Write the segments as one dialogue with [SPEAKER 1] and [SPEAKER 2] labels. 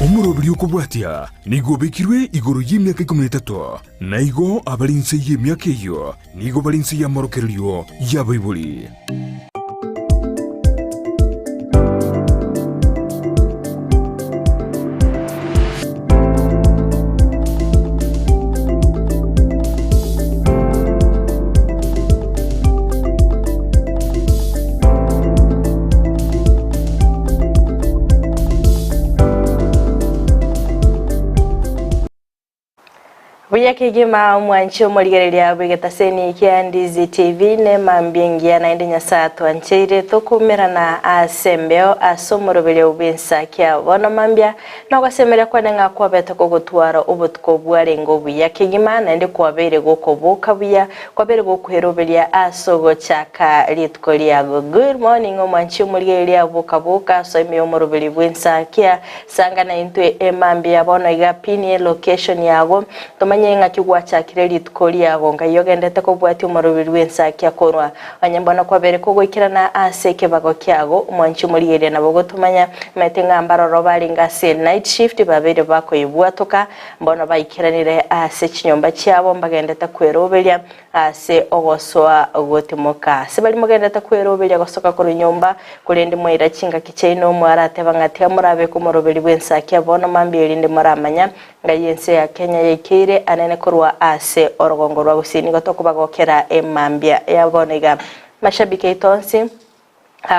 [SPEAKER 1] Omoroberi okobwatia nigo obekirwe igoro y'emiaka 13, na igo abare inse y'emiaka eyio nigo bare inse y'amorokererio y'abaibori.
[SPEAKER 2] Buya kegima omwanchi omorigereria bw'egetaseni kia Ndizi TV nemambia engiya naende Nyasae atwancheire tokumerana ase embeo ase omoroberio bw'ensakia bono mambia nogosemeria kwane ng'a kwabete kogotwara obotuko bwarenge obuya kegima naende kwabeire gokoboka buya Kwabeire gokweroberia ase ogochaka rituko riago. Good morning omwanchi omorigereria boka boka ase ime y'omoroberi bw'ensakia sanga naintwe emambia bono iga pin ye location yago tomanye ng'aki gwachakire rituko riago ngai ogendete kobwatia omoroberi bw'ensakia korwa onye mbono kwabeire kogoikerana ase ekebago kiago omwanchi omorigereria nabo gotomanya maete ng'a mbaroro barenge ase night shift babeire bakoyebwatoka Mbono baikeranire ase chinyomba chiabo mbagendete kweroberia ase ogosoa gotimoka. Ase baria mogendete kweroberia gosoka korwa nyomba, korende mwaira chingaki chiaino, mwarateba ng'a tiga morabeke omoroberi bw'ensakia bono mambia erinde moramanya ng'ai ense ya Kenya yaikeire anene korwa ase orogongo rwa Gusii. Nigo tokobagokera emambia ya bono iga. Mashabiki aito onsi.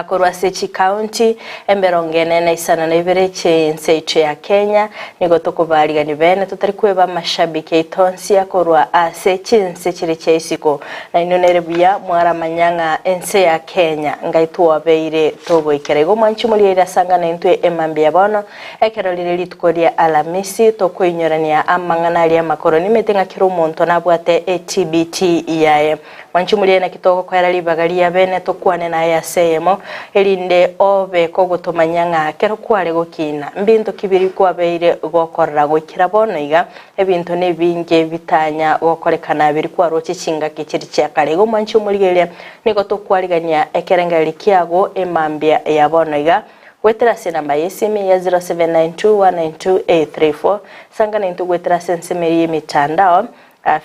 [SPEAKER 2] Korwa ase chikaunti emerongo ene na isano na ibere chi'ense yaito ya Kenya, nigo tokobaarigania bene totari kweba amashabiki aito onsi akorwa ase chinse chiria chia isiko. Nainwe nere buya mwaramanya ng'a ense ya Kenya ngai twabeire togoikera. Igo mwanche morigererie ase ang'ana intwe emambia ya bono, ekero rire rituko ria Alamisi, tokoinyorania amang'ana aria amakoro. Nimete ng'a kera omonto nabwate eTBT yaye. Mwanche morie naki togokoera ribaga ria bene tokwane naye ase eyemo, erinde obe kogotomanyia ng'a ekero kware gokina, mbinto ki biria kwabeire gokorora goikera bono iga, ebinto nebinge bitanya gokorekana biria kwaroche chingaki chiria chia kare. Igo mwanche omorigereria, nigo tokwarigania ekerengererio kiago emambia ya bono iga, goetera ase enamba y'esimi ya 0792192834, sangana intwe goetera ase ensemo eye y'emitandao,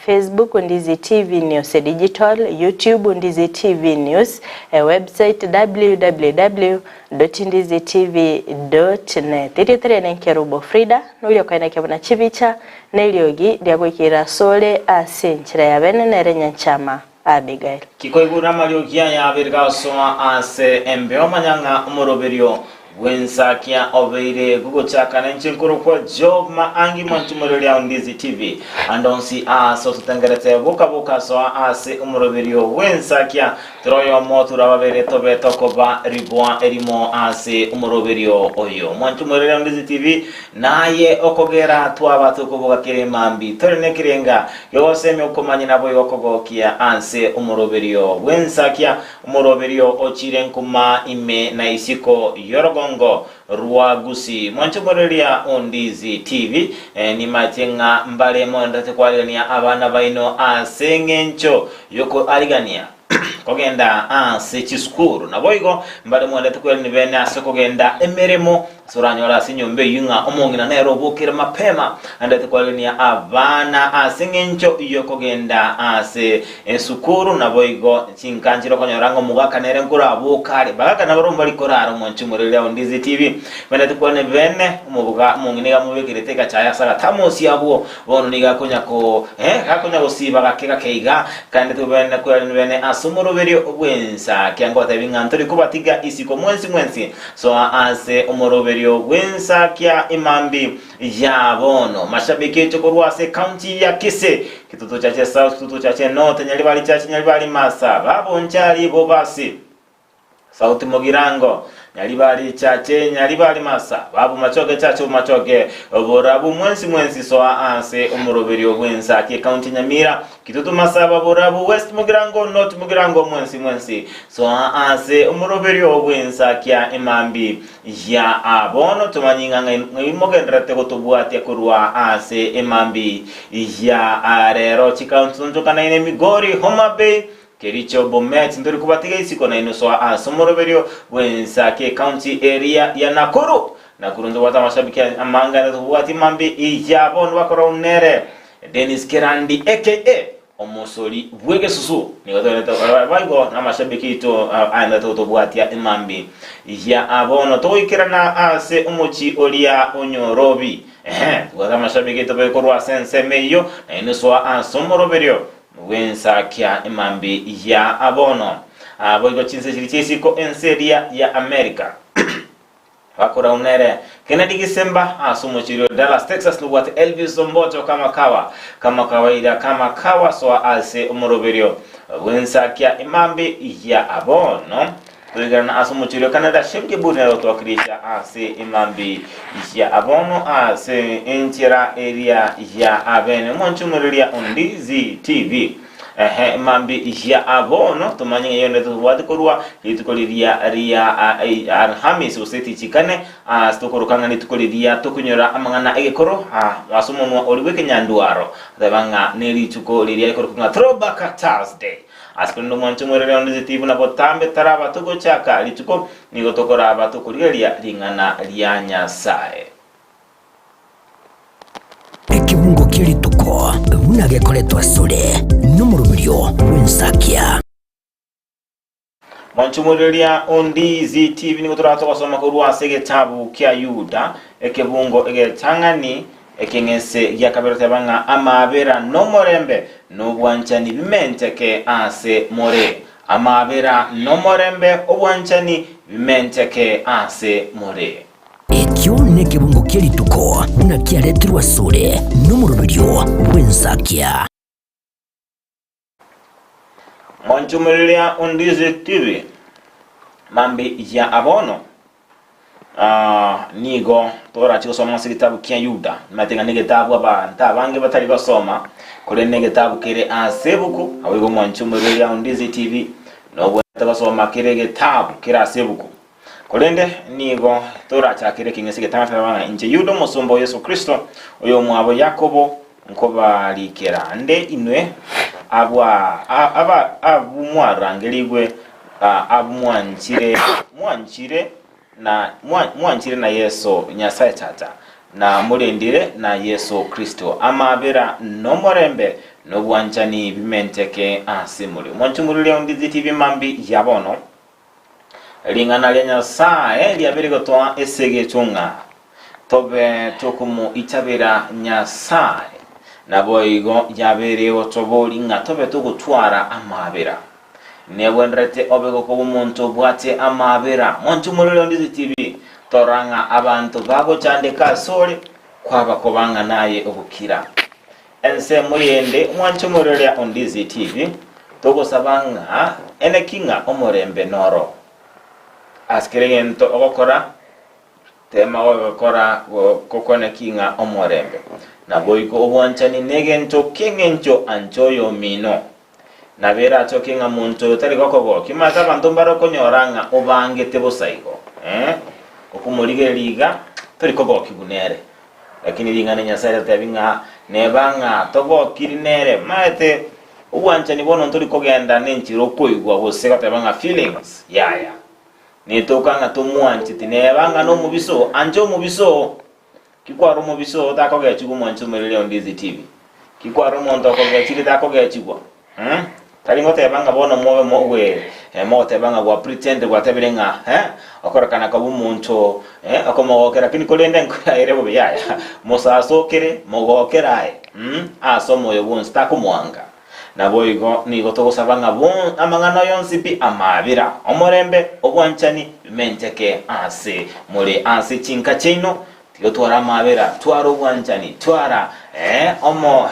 [SPEAKER 2] Facebook Ndizi TV News Digital, YouTube Ndizi TV News, website www.ndizitv.net. Erieta riane Nkerubo Frida, noria okoenekia buna chibicha na eriogi riagoikerera asore ase enchera ya bene nere Nyanchama Abigail.
[SPEAKER 3] Kikoigure amariogi aya abere gasoa ase embeo, manya ng'a omoroberio Bw'ensakia obeire gogochaka nenche nkorokwa Job Maangi mwanchumoreri ao Ndizi TV. Ande onsi aase ototengerete boka boka soa ase omoroberio bw'ensakia tore oyomo ture ababere tobe tokoba riboa erimo ase omoroberio oyo. Mwanchumoreri ao Ndizi TV naye okogera twaba tokoboka kera emambi tore nekerenga gegosemia okomanya naboigo okogokia ase omoroberio bw'ensakia Omoroberio ochire nkuma ime na isiko y'orogongo rwa Gusii. Mwanche moreria o Ndizi TV, nimache ng'a mbare moenderete koarigania abana baino ase eng'encho y'okoarigania kogenda ase chisukuru. Naboigo mbare moenderete koerania bene ase okogenda emeremo Ase oranyore ase enyomba eyio ng'a omong'ina nere obokire mapema, naende tikwarenia abana ase engencho y'okogenda ase esukuru, naboigo chinkanchera okonyora ng'a omogaka nere nkoraboka are. Bagaka nabarobwo mbari korara omwanchi omoreri ao Ndizi TV. Bene tikwane bene, omoboga omong'ina iga amobekerete egachaye ase agatamosi abwo, bono nigo akonya ko eh, gakonya gosiba gake gake iga, Kandi tobene kwerania bene ase omoroberio bw'ensa. Kianga gotebi ng'a ntori kobatiga isiko mwensi mwensi, Soa ase omoroberio bw'ensa kia emambi ya bono. Mashabiki echo korwa ase county ya Kisii, Kitutu Chache South, Kitutu Chache North, Nyaribari Chache, Nyaribari Masa, Babonchari, Bobasi, South Mugirango, Nyaribari Chache, Nyaribari Masa, Babumachoge Chache, Bomachoge, Borabu, mwensi mwensi soa ase omoroberio bw'ensa kia county Nyamira, Kitutu Masaba, Borabu, West Mugirango, North Mugirango, mwensi mwensi Soa ase omoroberio bw'ensakia emambi ya bono, tomanye ng'a ng'ai mogendererete gotobwatia korwa ase emambi ya rero. Chikaunti tonchokanaine Migori, Homa Bay, Kericho, Bomet, ntori kobatiga isiko nainwe soa ase omoroberio bw'ensakia ekaunti eria ya Nakuru. Nakuru ntobwate amashabiki amange ande tobwati mambi ya bono bakora nere Dennis Kerandi aka omosori bw'egesusu nigo togenderete boigo namashabiki aito aende totobwatia emambi ya bono togoikerana ase omochi oria onyorobi ehe tobwate amashabiki aito korwa ase ensemo eyio naende soa ase omoroberio bw'ensakia emambi ya bono boigo chinse chiria chi'isiko ense eria ya America. Bakorau nere Kennedy Gisemba ase omochie o Dallas, Texas nobwate Elvis Omboto kama kawa kama kawaida kama kawa soa ase omoroberio bw'ensakia emambi ya bono toigerana ase omochie o Canada Shem Kiburi nere otwakirisha ase emambi ya bono ase enchera eria ya abene omonchumureria Ondizi TV. Ehe, mambi ya bono tomanye ng'a eyonde tobwate korwa rituko riria ria Alhamisi gose tichikane, ase tokoroka ng'a rituko riria tokonyora amang'ana egekoro ase omonwa oria bw'ekenyanduaro, teba ng'a nerituko riria rikorokwa ng'a Throwback Thursday. Ase korende omwancho omwerere onde titi buna botambe taraba togochaka rituko, nigo tokoraba tokorigereria ring'ana ria Nyasae.
[SPEAKER 4] Ekebungo kie rituko buna gekoretwa asore nomoroberio bw'ensakia.
[SPEAKER 3] Mwanchumureria Ondizi TV nigo torabe togosoma korwa ase egetabu kia Yuda, ekebungo egetang'ani ekeng'ese gia kabere teba ng'a amaabera nomorembe nobwanchani bimenteke ase more. Amaabera nomorembe obwanchani bimenteke ase more.
[SPEAKER 4] Ekio nekebungo kie rituko buna kiaretirwe asore nomoroberio bw'ensakia.
[SPEAKER 3] Mwanchumereria Ondizi TV mambi ya abono Ah, nigo torache gosoma ase egetabu kia Yuda nimanyete ng'a negetabu abanto abange batari gosoma korende negetabu kere ase ebuku nabo igo mwanchumereria Ondizi TV nobwenerete gosoma kere egetabu kere ase ebuku Korende nigo torachakere ekeng'ese egetang'ani ng'a inche Yuda omosomba o Yeso Kristo, oyomwabo Yakobo, nkobarikera nde inwe abwa aba abwo mwarangerigwe, abwo mwanchire mwanchire na mwanchire na Yeso Nyasae Tata, na morendire na Yeso Kristo. Amaabera nomorembe nobwanchani bimenteke ase more. Mwanche morure ondizi TV mambi ya bono. Ring'ana ria Nyasae riabeire gotoa esegecho ng'a tobe tokomoitabera Nyasae, naboigo yabeire gotoboria ng'a tobe togotwara amaabera. Negwenerete obe gokoba omonto obwate amaabera. Monto omorwere onde tibi, torora ng'a abanto bagochandeka asore, kwaba koba ng'a naye ogokira. Ensemo yende mwanche omorwere Ondizi TV, togosaba ng'a eneki ng'a omorembe noro. Ase kera egento ogokora, tema gogekora gokoneki ng'a omorembe. Naboigo obwanchani negento ki'eng'encho anche oyomino. Nabo erachoke ng'a monto oyo tari gokogokia. Omanyete abanto mbare okonyora ng'a obangete bosa igo, eh, okomorigereria iga tori kogokigwa nere. Lakini ring'ana Nyasae riatebi ng'a neba ng'a togokiri nere. Omanyete obwanchani bono ntori kogenda nenchera okoigwa gose goteba ng'a feelings, yaya. Netoka ng'a tomwancheti neba ng'a nomobisa oo, ancha omobisa oo. Ki kware omobisa oo takogechigwa omwanchi omoireri o Ndizi TV? Ki kware omonto okogechire takogechigwa? Mmh? Tari ngoteba ng'a bono mobe mogwe eh, mogoteba ng'a gwa pretend gwatebire ng'a eh, okorekana koba omonto eh, okomogokera lakini korende nkoyaire bobe yaya. Mosasokere mogokere aye mmh, ase omoyo bwonsi takomwanga. Naboigo nigo togosaba ng'a bon amang'ana yonsi pi amaabera, omorembe, obwanchani, bimenteke ase more ase chinka chiaino. Tiga tware amaabera, tware obwanchani, twara eh, omo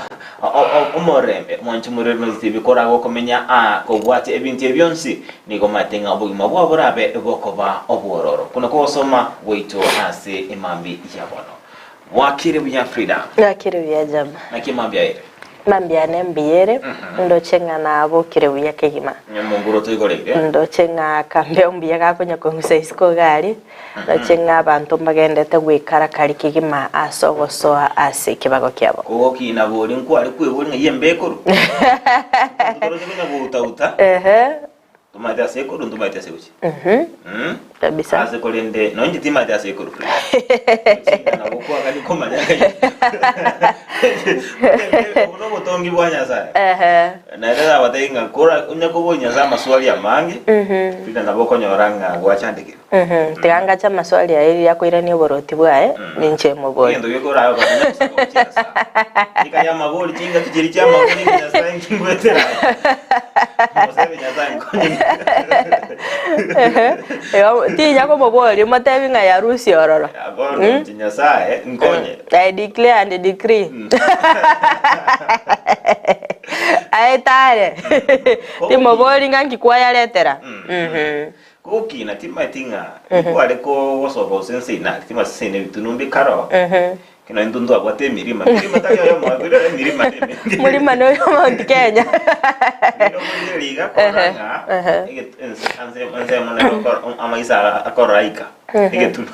[SPEAKER 3] omorembe. Mwanche morere nozitibi korabe okomenya aa kobwate ebinto ebi bionsi, nigo omanyete ng'a obogima bwao borabe bokoba obwororo. Okwo nakwo ogosoma gwaito ase emambia ya bono. Bwakire buya Frida.
[SPEAKER 2] Bwakire buya Jama.
[SPEAKER 3] Naki emambia ere?
[SPEAKER 2] Mambia ane mbuya ere, ndoche ng'a nabokire buya kegima.
[SPEAKER 3] Omonguru otoigoreire.
[SPEAKER 2] Ndoche ng'a akambeo mbuya gakonya kong'usa isiko iga aria, ndoche ng'a abanto mbagenderete goikara kare kegima ase ogosoa ase ekebago kiabo.
[SPEAKER 3] Kogokina bori nkware kweboria ng'a yembe ekoru. Toroche konya goutauta.
[SPEAKER 2] Ehe.
[SPEAKER 3] Ntomaete ase ekorwa, ntomaete ase gochia. Mm.
[SPEAKER 2] Kabisa.
[SPEAKER 3] Ase korende, nonya inche timaete ase ekorwa. Gochinga nabo kwagani komanya Obo nobotongi bwa Nyasae.
[SPEAKER 2] Ehe.
[SPEAKER 3] Naende nabatebie ng'a kora onye koboria Nyasae amaswali amange, rinde nabo okonyora ng'a gwachandekire.
[SPEAKER 2] Mhm. Tiga ngache amaswali aye riria akoirania oboroti bwaye, ninche moborie.
[SPEAKER 3] Egento gekora aye okonyora gosaba gochia Nyasae. Rika ri'amabori chingaki chiria chi'amabori ng'a Nyasae inki ngwetera aya. Mosebe Nyasae nkonye.
[SPEAKER 2] Igo tinya komoboria motebi ng'a yarusie ororo.
[SPEAKER 3] Bono inche Nyasae nkonye.
[SPEAKER 2] I declare and decree. Aye tare. Timobori ng'a nki kwayaretera. Mhm.
[SPEAKER 3] Gokina timaeti ng'a nikware kogosoka gose ense inare, timanyeti ase ine ebitunu mbikaro, ekero nonye intwe ntwabwate emirima, emirima tari oyomo bire emirima nemenge.
[SPEAKER 2] Murima noyo Mount Kenya.
[SPEAKER 3] Rende okorigereria iga korora ng'a eget ense anse ensemo nero okoro amaiso aya akorora ika egetunu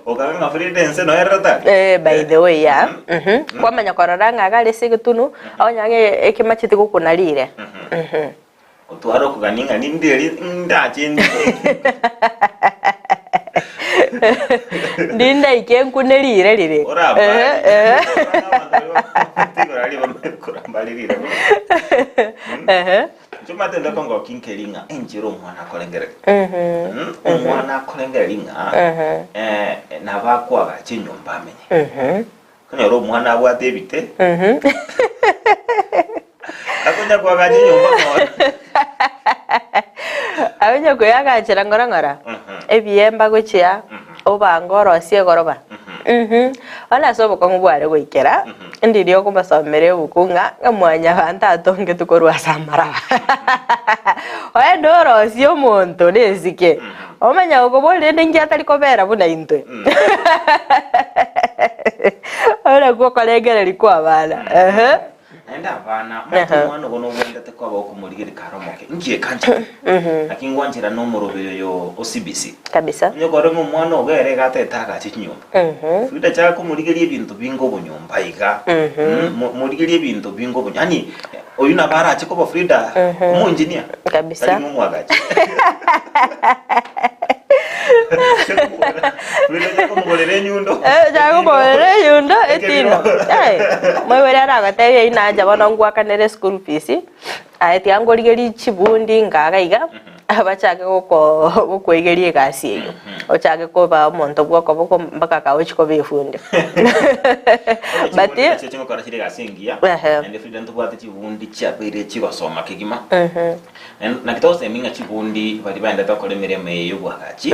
[SPEAKER 3] okaga ng'a frida ense noyo eroro tari.
[SPEAKER 2] Eh, by the way yeah. Mhm. Kwamanya korora ng'a iga are ase egetunu, onye ng'a ekemacheti gokunarire. Mhm.
[SPEAKER 3] Otware okogania ng'a ninde eria ndache
[SPEAKER 2] Ndindaike nkune riire rire.
[SPEAKER 3] Orambare.
[SPEAKER 2] Ehe,
[SPEAKER 3] Korambare riire bono.
[SPEAKER 2] ehe.
[SPEAKER 3] Inche omanyete ndokongokia nkeri ng'a enchera omwana akorengereria.
[SPEAKER 2] Mhm,
[SPEAKER 3] Mm, Omwana akorengereria ng'a
[SPEAKER 2] mhm,
[SPEAKER 3] eh, nabo akoagacha enyomba amenye.
[SPEAKER 2] mhm,
[SPEAKER 3] Okonyora omwana abwate ebite,
[SPEAKER 2] mhm.
[SPEAKER 3] akonya koagacha enyomba ng'ora.
[SPEAKER 2] Akonya koyagachera ng'ora ng'ora,
[SPEAKER 3] Mhm.
[SPEAKER 2] ebiyemba gochia, obange orosie egoroba. Mhm. Bono ase obokong'u bware goikera, ndiria okomosomera ebuku ng'a ng'a mwanyabanto atongetwe korwa ase amaraba. Oende orosie omonto nesike, omanye gokobori rende inki atari kobera buna intwe. Ore nakwo okorengereria kw'abana. Ehe.
[SPEAKER 3] Naende abana, omanyete omwana ogo nobwenerete koba okomorigereria kare omoke, inki ekanchete? Naki ngwanchera nomoroberi oyo o CBC.
[SPEAKER 2] Kabisa.
[SPEAKER 3] Onye kore ng'a omwana ogo ere iga atagete agache chinyomba, Frida chaka komorigeria ebinto binge obonyomba iga, Mm, morigerie ebinto binge obonyomba, yaani oyio nabo arache koba Frida omoengineer,
[SPEAKER 2] Kabisa.
[SPEAKER 3] tari ng'a omwagachi. Frida chaka komogorera enyundo.
[SPEAKER 2] Eh, chaka komogorera enyundo etino. Eh, moibori aragotebia eyio nacha bono ngwakanere school fees, aye tiga nkorigerie chibundi ngaga iga, bachake goko gokoigeria egasi eyio. Ochake koba omonto bwa okoboko mpaka kagochi koba efundi.
[SPEAKER 3] But
[SPEAKER 2] But
[SPEAKER 3] nachio chigokora chire egasi engiya
[SPEAKER 2] Ehe.
[SPEAKER 3] naende Frida ntobwate chibundi chiabeire chigosoma kegima Naende naki togosemia ng'a chibundi baria baendete gokora emeremo eye y'obwagachi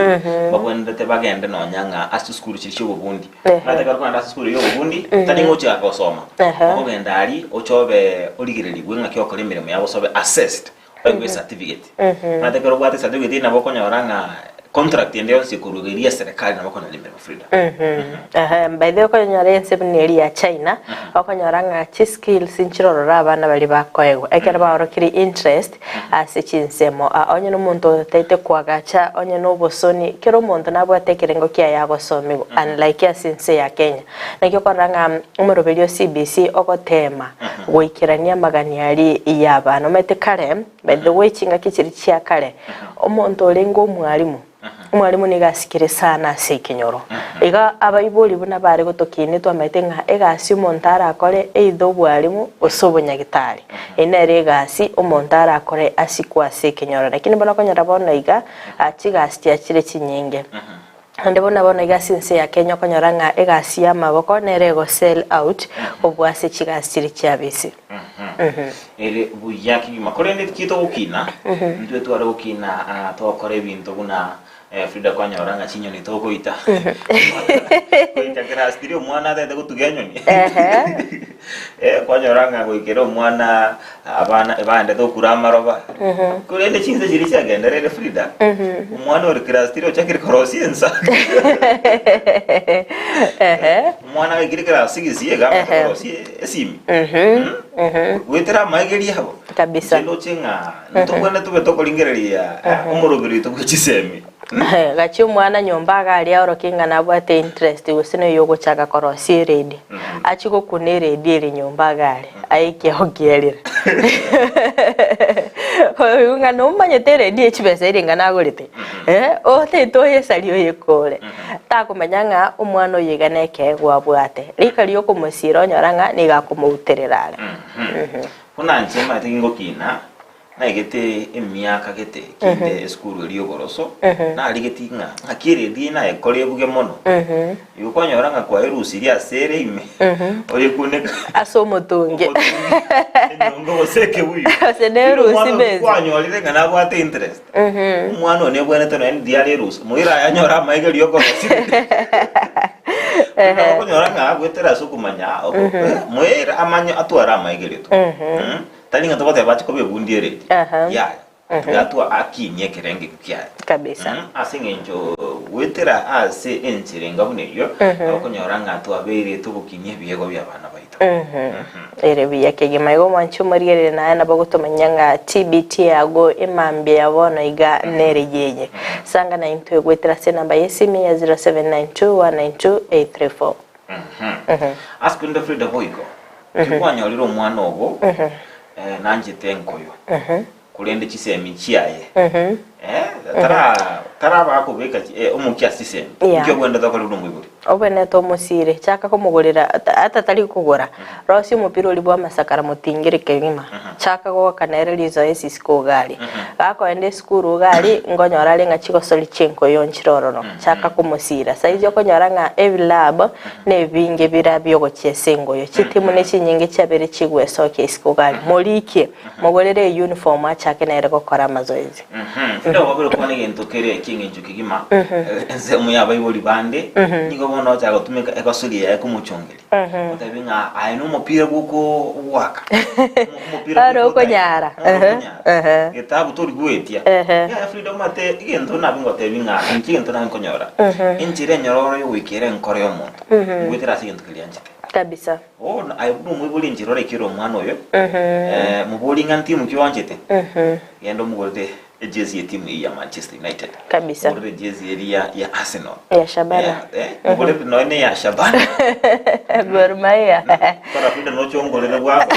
[SPEAKER 3] babwenerete bagende nonya ng'a ase chisukuru chiria chi'obobundi
[SPEAKER 2] Ehe.
[SPEAKER 3] Omanyete ekero okogenda ase esukuru y'obobundi tari ng'a oche gosoma
[SPEAKER 2] Ehe.
[SPEAKER 3] okogenda aria oche obe origererigwe ng'aki okora emeremo yabo gose obe assessed oegwe ecertificate Omanyete ekero obwate ecertificate eyio nabo okonyora ng'a contract ende yonsi ekorwa eria eserekari nabo okonyora emeremo Frida.
[SPEAKER 2] Ehe, by the way okonyora ense buna eria ya China, okonyora ng'a chiskills nchirororo abana baria bakoegwa, ekero baorokirie interest ase chinsemo. Ah, onye na omonto otaete koagacha, onye na obosoni, kera omonto nabwate ekerengo kiaye agosomigwa, unlike ase ense ya Kenya. Naki okorora ng'a omoroberi o CBC ogoteema goikerania amagani aria ya abana. Omanyete kare, by the way chingaki chiria chia kare, omonto orenge omwalimu, Omwalimu nigo asikire sana ase ekenyoro. Iga abaibori buna bare gotokinia twamaete ng'a egasi omonto arakore either obwalimu gose obonyagitari. Eye nere egasi omonto arakore asikwe ase ekenyoro. Lakini bono okonyora bono iga chigasi chiachire chinyinge. Naende buna bono iga ase ense ya Kenya okonyora ng'a egasi y'amaboko nere ego sell out kobua ase chigasi chiria chiabisi.
[SPEAKER 3] Ere buya kegima. Korende ki togokina, intwe tware gokina ah, togokora ebinto buna eh, Frida kwanyora ng'a chinyoni togoita. Goika class three omwana atagete gotuga enyoni. Eh, kwanyora ng'a goikera omwana abana baendete gokura amaroba. Korende chinsa chiria chiagenderere Frida, omwana ore class three ochakire korosia ensa. Omwana gaikire class six iga amanyete korosia esimi. Goetera amaegeri abo.
[SPEAKER 2] Kabisa.
[SPEAKER 3] Inche ndoche ng'a ntobwenerete tobe tokoringereria omoroberi oito bwe chisemi.
[SPEAKER 2] Gachia omwana nyomba iga aria aorokie ng'a nabwate interest gose na oyo ogochaka korosia eredio, achie gokuna eredio ere nyomba iga aria, aye ekiao kiarire. Oigwe ng'a nomanyete eredio eye chibesa ere ng'a nagorete, otagete oyesarie oyekore. Takomanya ng'a omwana oyo iga nekeegwa abwate. Rika riokomosiira onyora ng'a nigo akomouterera are.
[SPEAKER 3] Buna inche omanyete gingokina, Naigete emiaka gete kinde esukuru eria y'oboroso, narigetie ng'a ng'aki eredio eye nayekora ebuge mono. Igo kwanyora ng'a kwaerusirie ase ere ime, oyekuneka
[SPEAKER 2] Ase omotungi.
[SPEAKER 3] enyongo gose ekebuyu.
[SPEAKER 2] Gose nerusi
[SPEAKER 3] Omwana
[SPEAKER 2] bezi.
[SPEAKER 3] kwanyorire ng'a nabwate interest, omwana one ebwenerete nonya ndiria are erusa, moira aye anyore amaiga okorosia. Buna okonyora ng'a goetera ase okomanya, moira amanye atware amaigerio tu. Tari ng'a togoteba bache koba ebundi ere eri,
[SPEAKER 2] Aha.
[SPEAKER 3] yaya, tiga atwa akinie ekerengo ekio kiaye.
[SPEAKER 2] Kabisa.
[SPEAKER 3] Mm, ase eng'encho goetera ase enchera enga buna eyio, okonyora ng'a twabeire togokinia ebiegwa bi'abana baito.
[SPEAKER 2] Ere buya kegima. Igo omwanchi omorigereria naye nabo ogotomanya ng'a TBT yago emambia ya bono iga nere yeye. Sanga naintwe goetera ase enamba y'esimi ya 0792192834.
[SPEAKER 3] Ase korende Frida boigo, tikwanyorire omwana obo nanchete enkoyo, korende chisemi chiaye eh, tara taraba akobeka chi- eh, omokia ase chisemi.
[SPEAKER 2] Yeah.
[SPEAKER 3] Inki ogwenerete okore buna omoibori?
[SPEAKER 2] Obwenerete omosire, chaka komogorera ata ata tari kogora, rosia omopira oria bwa amasakara motingere kegima, chaka goaka nere rizoezi isiko iga aria. Gakoenda esukuru iga aria, nkonyora are ng'a chigosori chi'enkoyo nchire ororo, chaka komosira. Saizi okonyora ng'a ebilab nebinge bira biogochia ase engoyo, chitimu ne chinyinge chiabeire chigwesokia isiko iga aria. Morikie, mogorere euniform achake nere gokora amazoezi.
[SPEAKER 3] Frida gwabere kwana egento kere eki'engencho kegima, ensemo y'abaibori bande, nigo bono ochaka gotumeka egosori yaye komochongeria. Otebi ng'a aye nomopira bw'oko goaka. Omopira
[SPEAKER 2] Ore okonyara. Ehe.
[SPEAKER 3] Getabu tori goetia. Yaya Frida omate egento nabe ngotebi ng'a inche egento nabe nkonyora. Enchera enyororo yogoikera enkoro y'omonto. Ngoetera ase egento keria anchete.
[SPEAKER 2] Kabisa.
[SPEAKER 3] Bono aye buna omoibori enchera oraikere omwana oyo, moborie ng'a ntimu ki oanchete, genda omogorere Ejezi y'etimu eyio ya Manchester United.
[SPEAKER 2] Kabisa.
[SPEAKER 3] Mogorere ejezi eria ya Arsenal.
[SPEAKER 2] Ya Shabana.
[SPEAKER 3] Eh, eh, mogorere nonya ne ya Shabana.
[SPEAKER 2] Gor Mahia.
[SPEAKER 3] Kora Frida nochongorere bwako.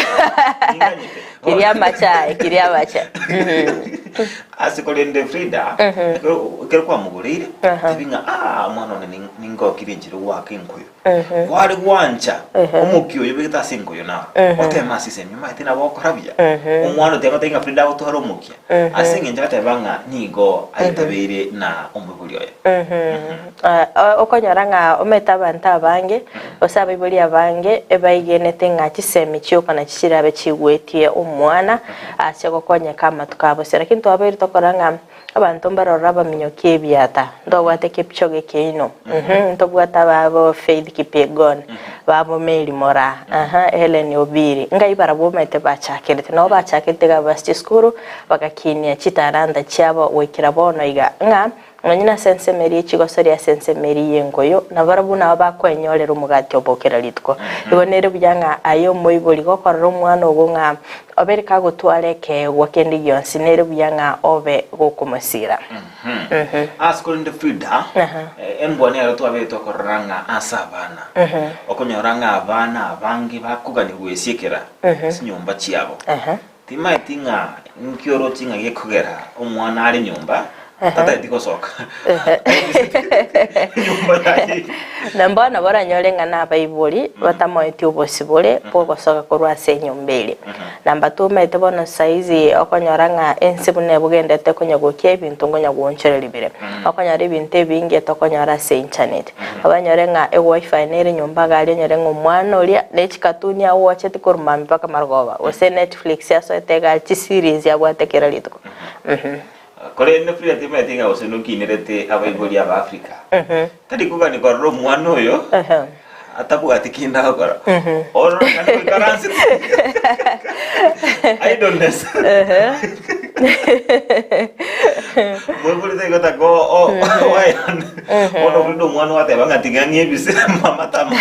[SPEAKER 3] Ninganyete.
[SPEAKER 2] Kiria amacha, kiria amacha.
[SPEAKER 3] Ase korende Frida, ekero ekero kwamogoreire, tebi ng'a ah omwana one ning- ningokire enchera goaka enkoyo. Kware gwancha omokia oyo obegete ase enkoyo naro, oteme ase esemi, omanyete nabo okora buya. Omwana oteba tari ng'a Frida agotwara omokia, ase eng'encho agateba ng'a nigo aitabeire na omoibori oye.
[SPEAKER 2] Okonyora ng'a omanyete abanto abange, gose abaibori abange, ebaigenete ng'a chisemi chioka nachi chirabe chigwetie omwana ase gokonyeka amatuko abo. Lakini twabeire tokora ng'a Abanto mbarorore abaminyoki ebiata, ntobwate Kipchoge Keino, uhum, ntobwate ababo Faith Kipyegon, babo Mary Moraa, aha, Hellen Obiri, ngai barabwo omanyete bachakerete. Nabo bachakerete iga base chisukuru, bagakinia chitalanta chiabo goikera bono iga, ng'a nonye nase ensemo eria echigosoria ase ensemo eria y'engoyo, nabarabwo nabo bakwenyorera omogati obo kera rituko. Igo nere buya ng'a aye omoibori gokorora omwana ogo ng'a Obe rikagotwara ekeegwa kende gionsi, nere buya ng'a obe gokomosiira.
[SPEAKER 3] Ase korende Frida, embwa nero twabeire tokorora ng'a ase abana, okonyora ng'a abana abange bakogania gwesiekera chinyomba chiabo. Timaeti ng'a nki oroche ng'a gekogera omwana are nyomba tatageti gosoka nyomba yaye.
[SPEAKER 2] Na mbono boranyore ng'a nabaibori batamoeti obosibore bw'ogosoka korwa ase enyomba eria. Na mbatumaete bono saizi okonyora ng'a ense buna ebogendete konya gokia ebinto nkonya goonchoreria bire. Okonyora ebinto ebinge tokonyora ase internet. Obanyore ng'a ewifi nere nyomba iga aria onyore ng'a omwana oria ne chikatuni awocheti korwa mambia mpaka marogoba, gose Netflix asoete iga aria chiseries abwate kera rituko.
[SPEAKER 3] Korende Frida timanyeti ng'a gose nokinerete abaibori aba Africa. Tari kogania korora omwana oyo atabwati kende agokora. Ororo naende goikaransete. Idleness. Moiborete igo tako oayana. Bono Frida omwana ogoteba ng'a tiga ng'ebise mama tama.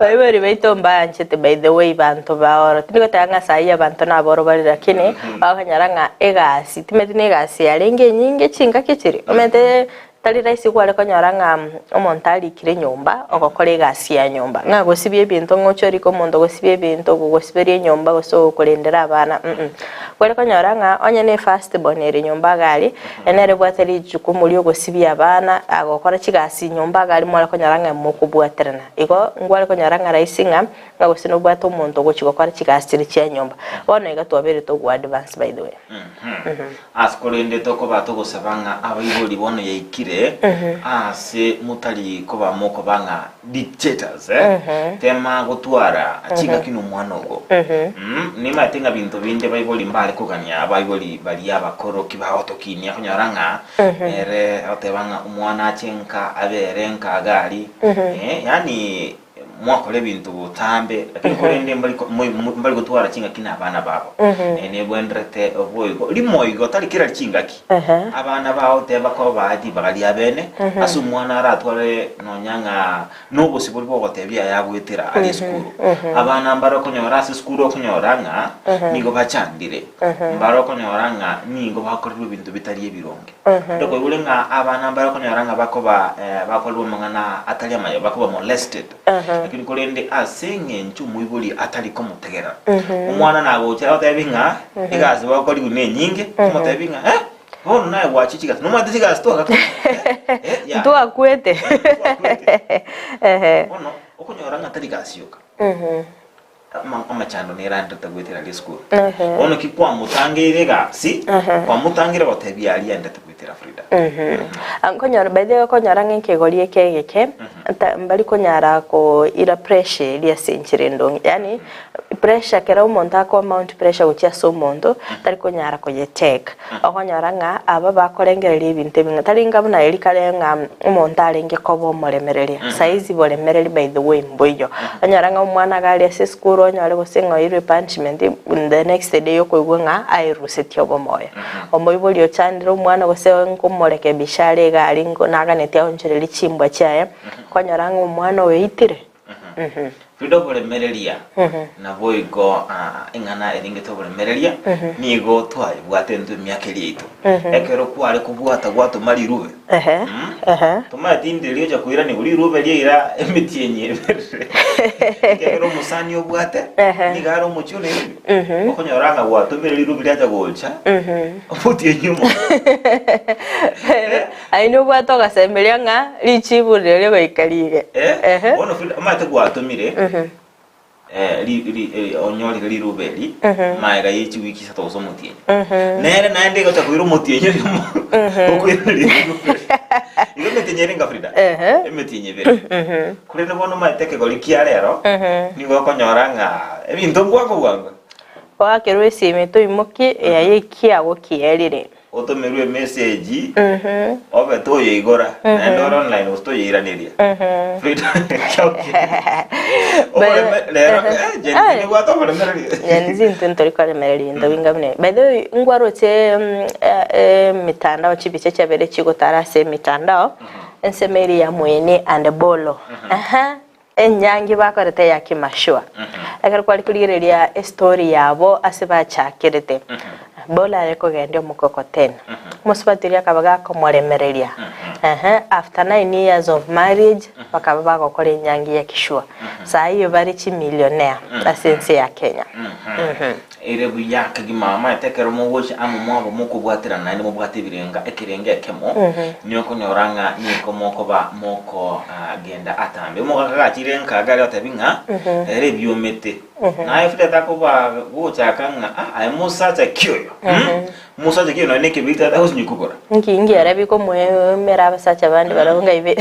[SPEAKER 2] Baibori baito mbaanchete by the way banto baoro. Tindi goteba ng'a saii abanto naboro bare lakini bakonyora ng'a egasi timanyeti na egasi yarenge enyinge chingaki chiria. Omanyete tari rahisi kware konyora ng'a omonto arikire nyomba ogokora egasi ya nyomba. Ng'a gosibia ebinto ng'a oche orike omonto gosibia ebinto ogogosiberia enyomba gose ogokorendera abana mm. Kware konyora ng'a onye ne first born ere nyomba iga aria, Ere nere obwate rijukumu ri'ogosibia abana, agokora chigasi nyomba iga aria mware konyora ng'a mokobwaterana. Igo ngware konyora ng'a rahisi ng'a ng'a gose nobwate omonto ogochia gokora chigasi chiria chia nyomba. Bono iga twabeire togo advance by the way.
[SPEAKER 3] Ase korende tokoba togosaba ng'a abaibori bono yaikire ase motari koba mokoba ng'a dictators eh, tema gotwara chingaki nomwana ogo. Nimaete ng'a binto binde baibori mbare kogania abaibori baria abakoro ki bagotokinia konyora ng'a ere agoteba ng'a omwana ache nka abere nka iga aria eh, yaani mwakora ebinto botambe lakini korende mbari ko- moi- mo- mbari gotwara chingaki na abana babo. Nebwenderete boigo rimo igo tari kera chingaki. Abana bao teba kobaa ribaga riabene, ase omwana aratware nonya ng'a nobosibore bw'ogotebia aya agoetera aria esukuru. Abana mbare okonyora ase esukuru okonyora ng'a nigo bachandire, mbare okonyora ng'a nigo bakorerwa ebinto bitari ebironge. Onde koigure ng'a abana mbare okonyora ng'a bakoba bakorerwa amang'ana atari amaya, bakoba molested. Lakini korende ase eng'encho omoibori atari komotegera, omwana nagocha agotebi ng'a egasi bakorigwa nenyinge, omotebi ng'a eh, bono naye gwachia chigasi, nomanyete chigasi twagakora eh, eh, yaya.
[SPEAKER 2] Ntwakwete.
[SPEAKER 3] Ntwakwete.
[SPEAKER 2] Ehe.
[SPEAKER 3] Bono okonyora ng'a tari gasi yoka, ama- amachando nere aenderete goetera aria esukuru.
[SPEAKER 2] Ehe.
[SPEAKER 3] Bono ki kwamotangeire egasi, kwamotangire gotebia aria aendete goetera Frida.
[SPEAKER 2] Ah, nkonyora by the way okonyora ng'a ekegori eke egeke ta mbari konyara koira pressure eria ase enchera endonge yaani pressure ekero omonto ako mount pressure gochia ase omonto tari konyara koye take. Okonyora ng'a aba bakorengereria ebinto ebi ng'a tari nga buna eria kare ng'a omonto arenge koba omoremereria, saizi boremereri by the way mboiyo. Onyore ng'a omwana iga aria ase esukuru onyore gose ng'a oirwe punishment the next day okoigwa ng'a aerusetie obomoyo. Omoibori ochandire omwana gose nkomorekebisha are iga aria nko naganetie aonchorerie chimbwa chiaye, okonyora ng'a omwana oyo oitire.
[SPEAKER 3] Rende oboremereria, naboigo eng'ana erengete oboremereria, nigo twayebwate intwe emiaka eria yaito. Ekero kware kobwata gwatoma rirube, tomanyeti inde riocha koiranigwa rirube riaira emetienyi ebere. Ekiagera omosani obwate, nigo are omochie o Nairobi, okonyora ng'a gwatomire rirube riacha gocha, omotienyi omo.
[SPEAKER 2] Aye nobwate ogosemeria ng'a richibu riria rigoika riige.
[SPEAKER 3] Eh, bono Frida, omanyete gwatomire eh, ri- ri- eh, onyorire rirube eri maega ye chiwiki isato gose omotienyi nere naende egocha koira omotienyi oyomo okoiraneria rirube igo emetienyi ere enga Frida
[SPEAKER 2] Ehe.
[SPEAKER 3] emetienyi ebere korende bono omanyete ekegori kia rero nigo okonyora ng'a ebinto mbwango bwango
[SPEAKER 2] Oakerwe esimi toimokie eyaye ekiago kierire.
[SPEAKER 3] Otomerwe emessage obe toyeigora naende ore online gose toyeiraneria. Frida Oboreme rero eh, Gen Z nibwate oboremereria.
[SPEAKER 2] Gen Z intwe ntori koremereria ebinto binga buna ebi. By the way, nkwaroche emitandao chibicha chiabeire chigotara ase emitandao, ensemo eria ya Mueni and Bolo. Aha, enyangi bakorete eya kimashua. Ekero kware korigereria estory yabo ase bachakerete, Bolo are kogendia omokokoteni, omosubati oria akaba gakomoremereria, ehe, after 9 years of marriage, bakaba bagokora enyangi ya kishua. Saa hiyo bare chimillionaire ase ense ya Kenya.
[SPEAKER 3] Ere buya kegima omanyete ekero mogocha amo mwabo mokobwaterana naende mobwate ebirenga ekerengo ekemo, nigo okonyora ng'a nigo mokoba mokogenda atambe. Omogaka gachire nka iga aria otebi ng'a ere ebiomete, naye Frida takoba gochaka ng'a ah aye mosacha ki oyo mm mosacha ki oyo nonye na ekebiriti tata gosinywa kogora.
[SPEAKER 2] Nki nkiara bikomoemera abasacha bande barabwo ng'a ibe.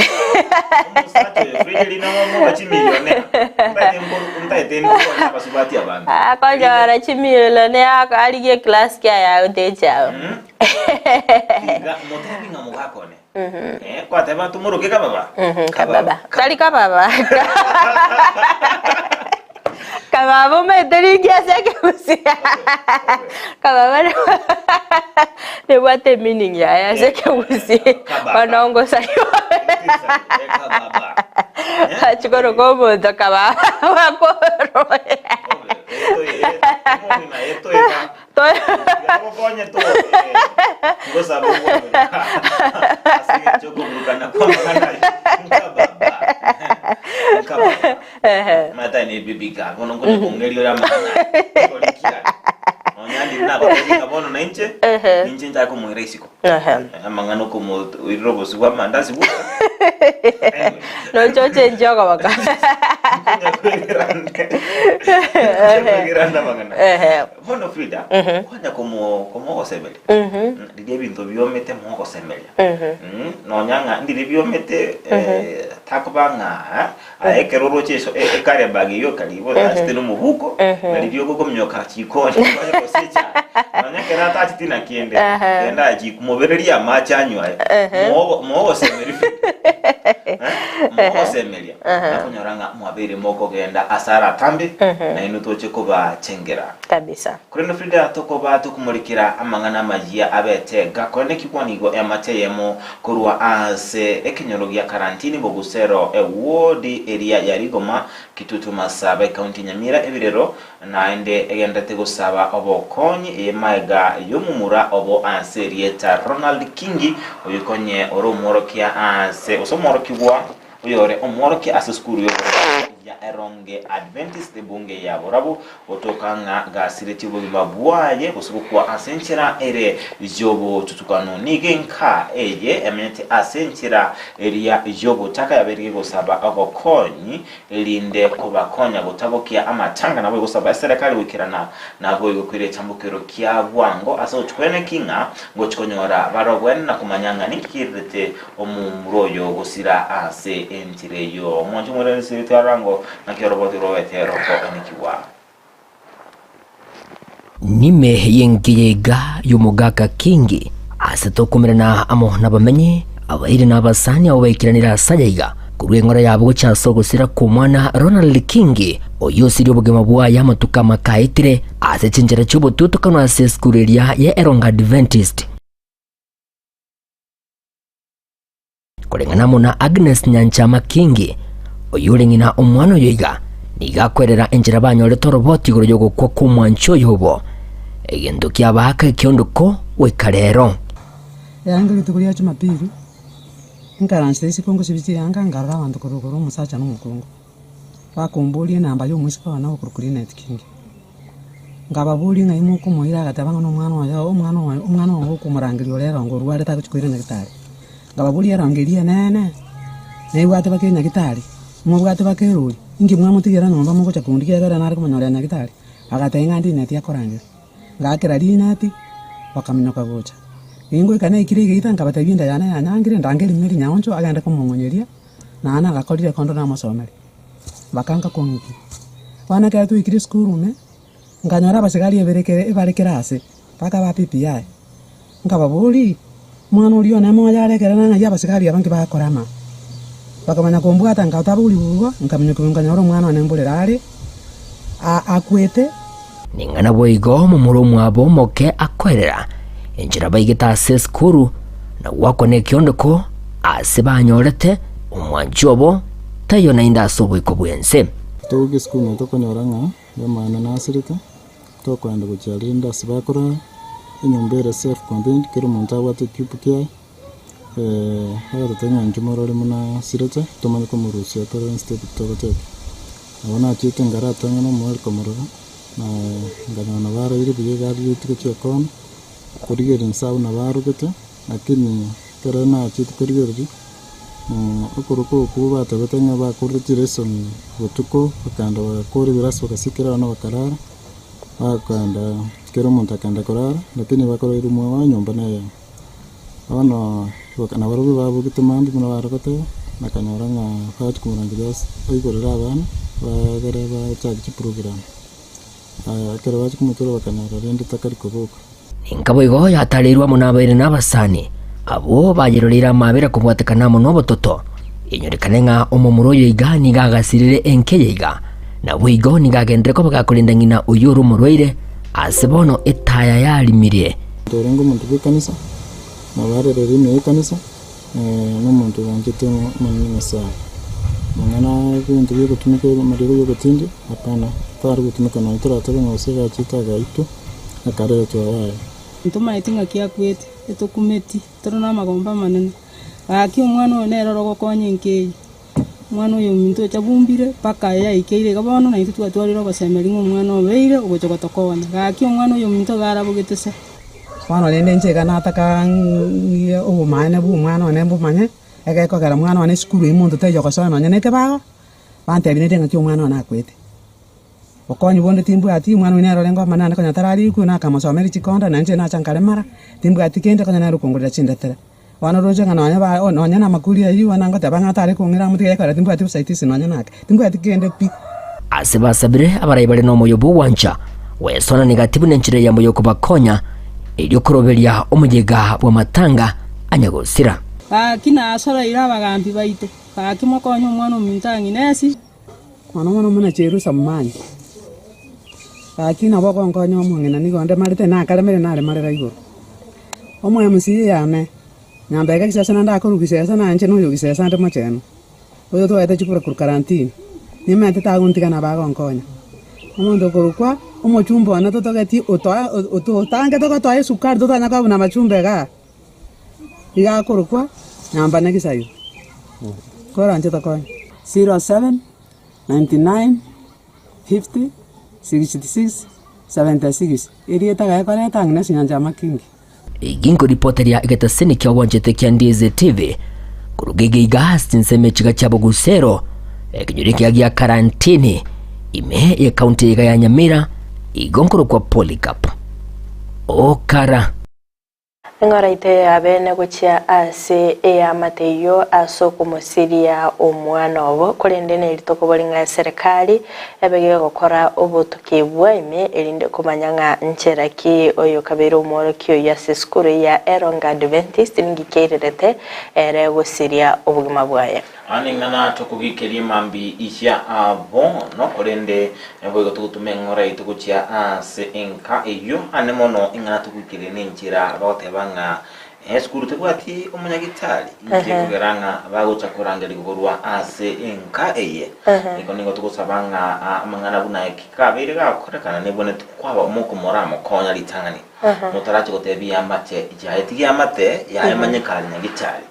[SPEAKER 3] Omosacha oyo Frida rinde mobe chimillionaire ntaete nkoru ntaete nkonya abasubati abange.
[SPEAKER 2] Akonyora chimillionaire arigie eclass kiaye agoteche abo.
[SPEAKER 3] Tiga motebi ng'a mogaka one. Eh, kwateba tomoroke kababa.
[SPEAKER 2] Kababa. Tari kababa. Kababa omanyete ringi ase ekegusii. Kababa nebwate emeaning yaye ase ekegusii.
[SPEAKER 3] Kababa.
[SPEAKER 2] Bono ngosariwa.
[SPEAKER 3] Kababa.
[SPEAKER 2] Achikoroka omonto kaba bakoroe. Noche ochenchie okoboka.
[SPEAKER 3] Bono Frida, kwanya komo komogosemeria riria ebinto biomete mogosemeria nonya ng'a ndiri biomete takoba ng'a aye ekero oroche eso ekare bag eyio karibu otachete na omobuko na riria ogokominyoka chikoni kwanya kosia echae nonya ekero atacheti na kende genda aye chiko mobererie amache anywe aye mogo mogosemeria Frida mogosemeria. Nakonyora ng'a mwabeire mokogenda ase aratambe, nainwe toche kobachengera.
[SPEAKER 2] Kabisa.
[SPEAKER 3] Korende Frida tokoba tokomorikera amang'ana amayia abete gakoenekigwa nigo eamate eyemo korwa ase ekenyoro gia Karantini Bogusero eward eria ya Rigoma Kitutu Masaba ecounty ya Nyamira ebirero naende egenderete gosaba obokonyi eye maega yomomura obo ase erieta Ronald Kingi oyokonye ore omworokia ase gose omworokigwa Oyore omworokia ase esukuru y'oboronge ya Eronge Adventist ebunge ya Borabu, gotoka ng'a gasiretie obogima bwaye gose gokwa ase enchera ere y'obotutukanu. Nigo enka eye emenyete ase enchera eria y'obotaka yabeire gegosaba obokonyi erinde kobakonya gotabokia amatanga nabo egosaba eserekari goikerana naboigo koira echambukero kia bwango ase gochia kweneki ng'a ngochia konyora bare obwene na komanya ng'a ninki kererete Omomura oyo gosira ase enchera eyio. Omwancho omwereresi twarango naki oroboti rw'ogoetera rokoenekigwa.
[SPEAKER 4] Nime y'engiya iga y'omogaka Kingi, ase tokomerana amo nabamenyi, abairi na abasani abo baikiranire ase aya iga, korwa eng'ora yabo gochia ase ogosira kw'omwana Ronald Kingi, oyio osirie obogima bwaye amatuko amake aetire, ase chinchera chi'obotutukanu ase esukuru eria ya Erongo Adventist. Koreng'ana amo na Agnes Nyanchama Kingi, oyio ore ng'ina omwana oyo iga, nigo akwerera enchera banyorete oroboti igoro y'ogokwa kw'omwanchi oyo obo, egento kiabaaka ekiondoko goika rero.
[SPEAKER 5] Eanga rituko ria Jumapili, nkaransa isiko ngosibia chianga nkarora abanto korwa igoro omosacha na omokungu, bakomboria enamba ya omoiseke one okorokwa Linet Kingi. Nkababoria ng'ai mokomoira agateba ng'a nomwana oye omwana oye omwana oye okomorangeria ore erongo orwarete agochia koira nyagetari. Nkababoria erongo eria eneene, naibwate baka enyagitari, mobwate baka erori, inki mwamotigera nyomba mogocha kondigia ekero nare komonyorera nyagetari? Agatebia ng'a Linet akorangeria. Ngaakera Linet, bakaminyoka gocha. Ningoika naikire egeita nkabatebia enda yane yanyangire ndangerie Mary Nyaoncho agende komong'onyeria, naende nagakorire ekondo namosomeria. Bakanka kong'ikia. Bono ekero twaikire esukuru ime, nkanyora abasigari eberekere ebare kera ase, mpaka aba PPI. Nkababoria, omwana oria one moyo are ekero nang'ai abasigari aba nki bagakora amo aa? Bakamanya kombwata nkatabori igo, nkaminyoka nkanyora omwana one mborere are, a- akwete.
[SPEAKER 4] Ning'ana boigo momura omwabo omoke akoerera enchera baigete ase esukuru na gwakwana ekiondoko ase banyorete omwanchi obo taiyo naende ase oboiko bw'ense.
[SPEAKER 6] Togoika esukuru naye tokonyora ng'a omwana nasirete, tokoenda gochia rende ase bakorara, enyomba ere self contained, kera omonto abwate ekiupu kiaye, agatotebia ng'a inchuo morore buna asirete, tomanye komorusia tore instead togoteba. Nabo nachiete nkaratang'ana omweri komorora, na nkanyora nabo araire buya iga arigetwe gochia ekona, korigereria inse abwo nabo arogete, lakini ekero nachiete korigereria, okorokwa okwo batebete ng'a bakorire chilesson botuko, bakagenda bagakora ebirasi bagasikera abana bakarara, bakagenda kera omonto akagenda korara, lakini bakora eroom amo enyomba neyemo. Bono nabarobwo babogete mambia buna bare goteba, bakanyora ng'a bachia komorangeria ase oigorere abana, bagere bachake chiprogram. Aya ekero bachia komotura bakanyora rende takari koboka.
[SPEAKER 4] Ninka boigo yatareirwe amo nabaire na abasani, abwo bayeroreire amaabera kobwatekana amo nobototo. Enyorekane ng'a omomura oyo iga nigo agasirire enka eye iga, naboigo nigo agenderere koba gakorenda ng'ina oyio ore omorwaire, ase bono etaya yarimirie.
[SPEAKER 6] Omonto orenge omonto bw'ekanisa, nabo arerere ime y'ekanisa, na omonto bwanchete Omonene Nyasae. Mang'ana ebinto biogotumeka amariogo yogotindia, hapana, tari gotumeka nonye toratebe ng'a gose egachete agaitwa, akaretwa yaya.
[SPEAKER 7] Ntomaeti ng'aki akwete, etokumeti, tore namagomba amanene. Gaki omwana oyo nere ore ogokonya enka eye. Omwana oyo ominto ocha bumbire mpaka aye yaikeire iga bono naintwe twatwarire ogosemeria ng'a omwana obeire ogocha gotokonya. Gaki omwana oyo ominto iga arabogete se.
[SPEAKER 5] Bono rende inche iga nataka ng'ie obomaene bwa omwana one mbomanye, egekogera mwana one esukuru eywo monto taiyo gosoa nonye na ekebago, bantebia nere ng'aki omwana one akwete. Bokonyi bonde timbwati, omwana oyio nere orenge omonene konya tararikwe, nakamosomeria chikonda, na inche nacha nkaremara, timbwati kende konya nere okongorera chindetera. Bono roche ng'a nonye ba nonye na amakuri ayio bono ngoteba ng'a tare kong'ira amo tiga ekero timbwati obosaitisi nonye nake, timbwati kende pi.
[SPEAKER 4] Ase basabire abarai bare nomoyo bw'ogwancha gwesonania gati buna enchera eyemo y'okobakonya, erio koroberia omoyega bw'amatanga anyagosira.
[SPEAKER 7] Gaki nasoroire abagambi baito, gaki mokonye omwana ominto ang'ina esi.
[SPEAKER 5] Mono mono buna Jerusa momanyi. Gaki nabo ogonkonya omong'ina nigo onde marete nakaremire naremarera igoro. Omo MC yane, nyambega gisesa naende akorwa gisesa na inche noyo gisesa ande mochenu. Oyo twaete chikura korwa karantini, nimaete tagontiga nabo agonkonya. Omonto okorokwa omochumba one totogeti otoa ototangete gotoa esukari totanya koba buna amachumba igaa. Iga akorokwa Nyambane Gisairo. Koranche tokonye. 07 99 50 66 76 Erieta gaye koreta ang'e na chinyancha amakingi.
[SPEAKER 4] Egi nkoripoteria egetaseni kia obwanchete kia Ndizi TV koruga egeiga ase chinsemo echiga chia Bogusero, ekenyoro ekiya gia Karantini, ime ye county iga ya Nyamira, igo nkorokwa Polycarp Okara.
[SPEAKER 2] Eng'oraito y'abeene gochia ase eamate eyio ase okomosiria omwana obo, korende nerituko bori ng'a eserekari ebe gegokora obotuki bwa ime erinde komanya ng'a nchera ki oyokabeire omworokia oyio ase esukuru ya Eronga Adventist ninki kiairerete ere gosiria obogima bwaye.
[SPEAKER 3] Aya ning'ana tokogikeria mambi ya bono, korende naboigo togotoma eng'ora yaito gochia ase enka eyio. Ane mono ing'ana togikeria nenchera bagoteba ng'a esukuru tebwati omonyagitari, inki gekogera ng'a bagocha korangerigwa korwa ase enka eye. Igo nigo togosaba ng'a amang'ana buna aya kabeire gakorekana nebwenerete kwaba mokomoramokonya ritang'ani. Motarache gotebia eamate yaye, tiga eamate yaye emanye kare nyagetari.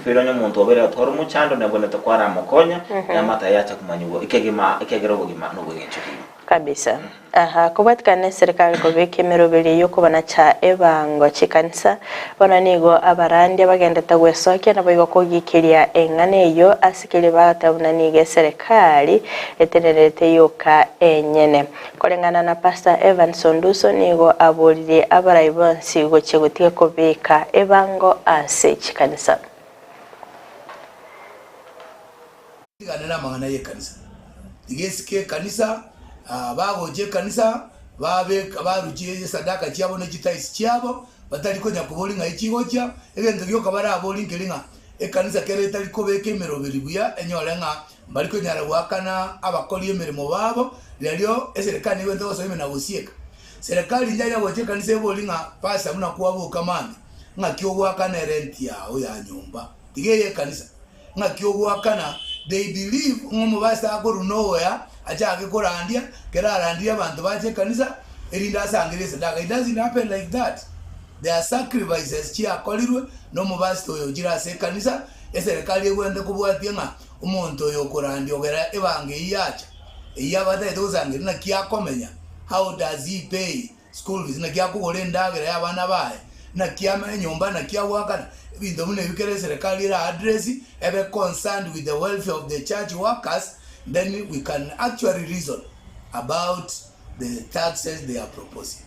[SPEAKER 3] Feri onye omonto obeire atware omochando nebwenerete kwaramokonya, eamate yaye yacha komanyigwa ekegima ekiagera obogima nobw'eng'encho kegima.
[SPEAKER 2] Kabisa. Aha, kobwatikana neserikali kobeka emeroberio y'okobanacha ebango chikanisa, bono nigo abarandia bagendete gwesokia naboigo kogikeria eng'ana eyio ase keria bagoteba buna nigo eserekari etenenerete yoka enyene. Koreng'ana na Pastor Evans Onduso nigo aboririe abarai bonsi gochia gotiga kobeka ebango ase chikanisa.
[SPEAKER 8] Tigane namang'ana y'ekanisa. Tiga esike ekanisa, bagocha ekanisa, babeka baruchie esadaka chiabo ne chitaisi chiabo, batari konya koboria ng'ai chigochia, egento gioka baraborie nkeri ng'a ekanisa kere etari kobeka emeroberi buya enyore ng'a Mbari konyara goakana abakori emeremo babo, riario eserekari nigo egwete gosoa ime na gosieka. Serekari inche aria gocha ekanisa ebori ng'a pastor buna kwaboka mambia, ng'aki ogoakana erent yao ya nyomba, tiga eye ekanisa, ng'aki ogoakana, they believe ng'a omopastor akorwa nowhere achake korandia, kero arandirie abanto bache ekanisa erinde asangererie esadaka, it doesn't happen like that. There are sacrifices chiakorirwe na omopastor oyo ochire ase ekanisa, eserekari egwenerete kobwatia ng'a Omonto oyo okorandia ogera ebango eyio yacha, eyio abatagete gosangereria naki akomenya, how does he pay school fees, naki akogora endagera y'abana baye, naki ame enyomba, naki agoakana, ebinto buna ebi kera eserekari era address, ebe concerned with the welfare of the church workers, then we can actually reason about the taxes they are proposing.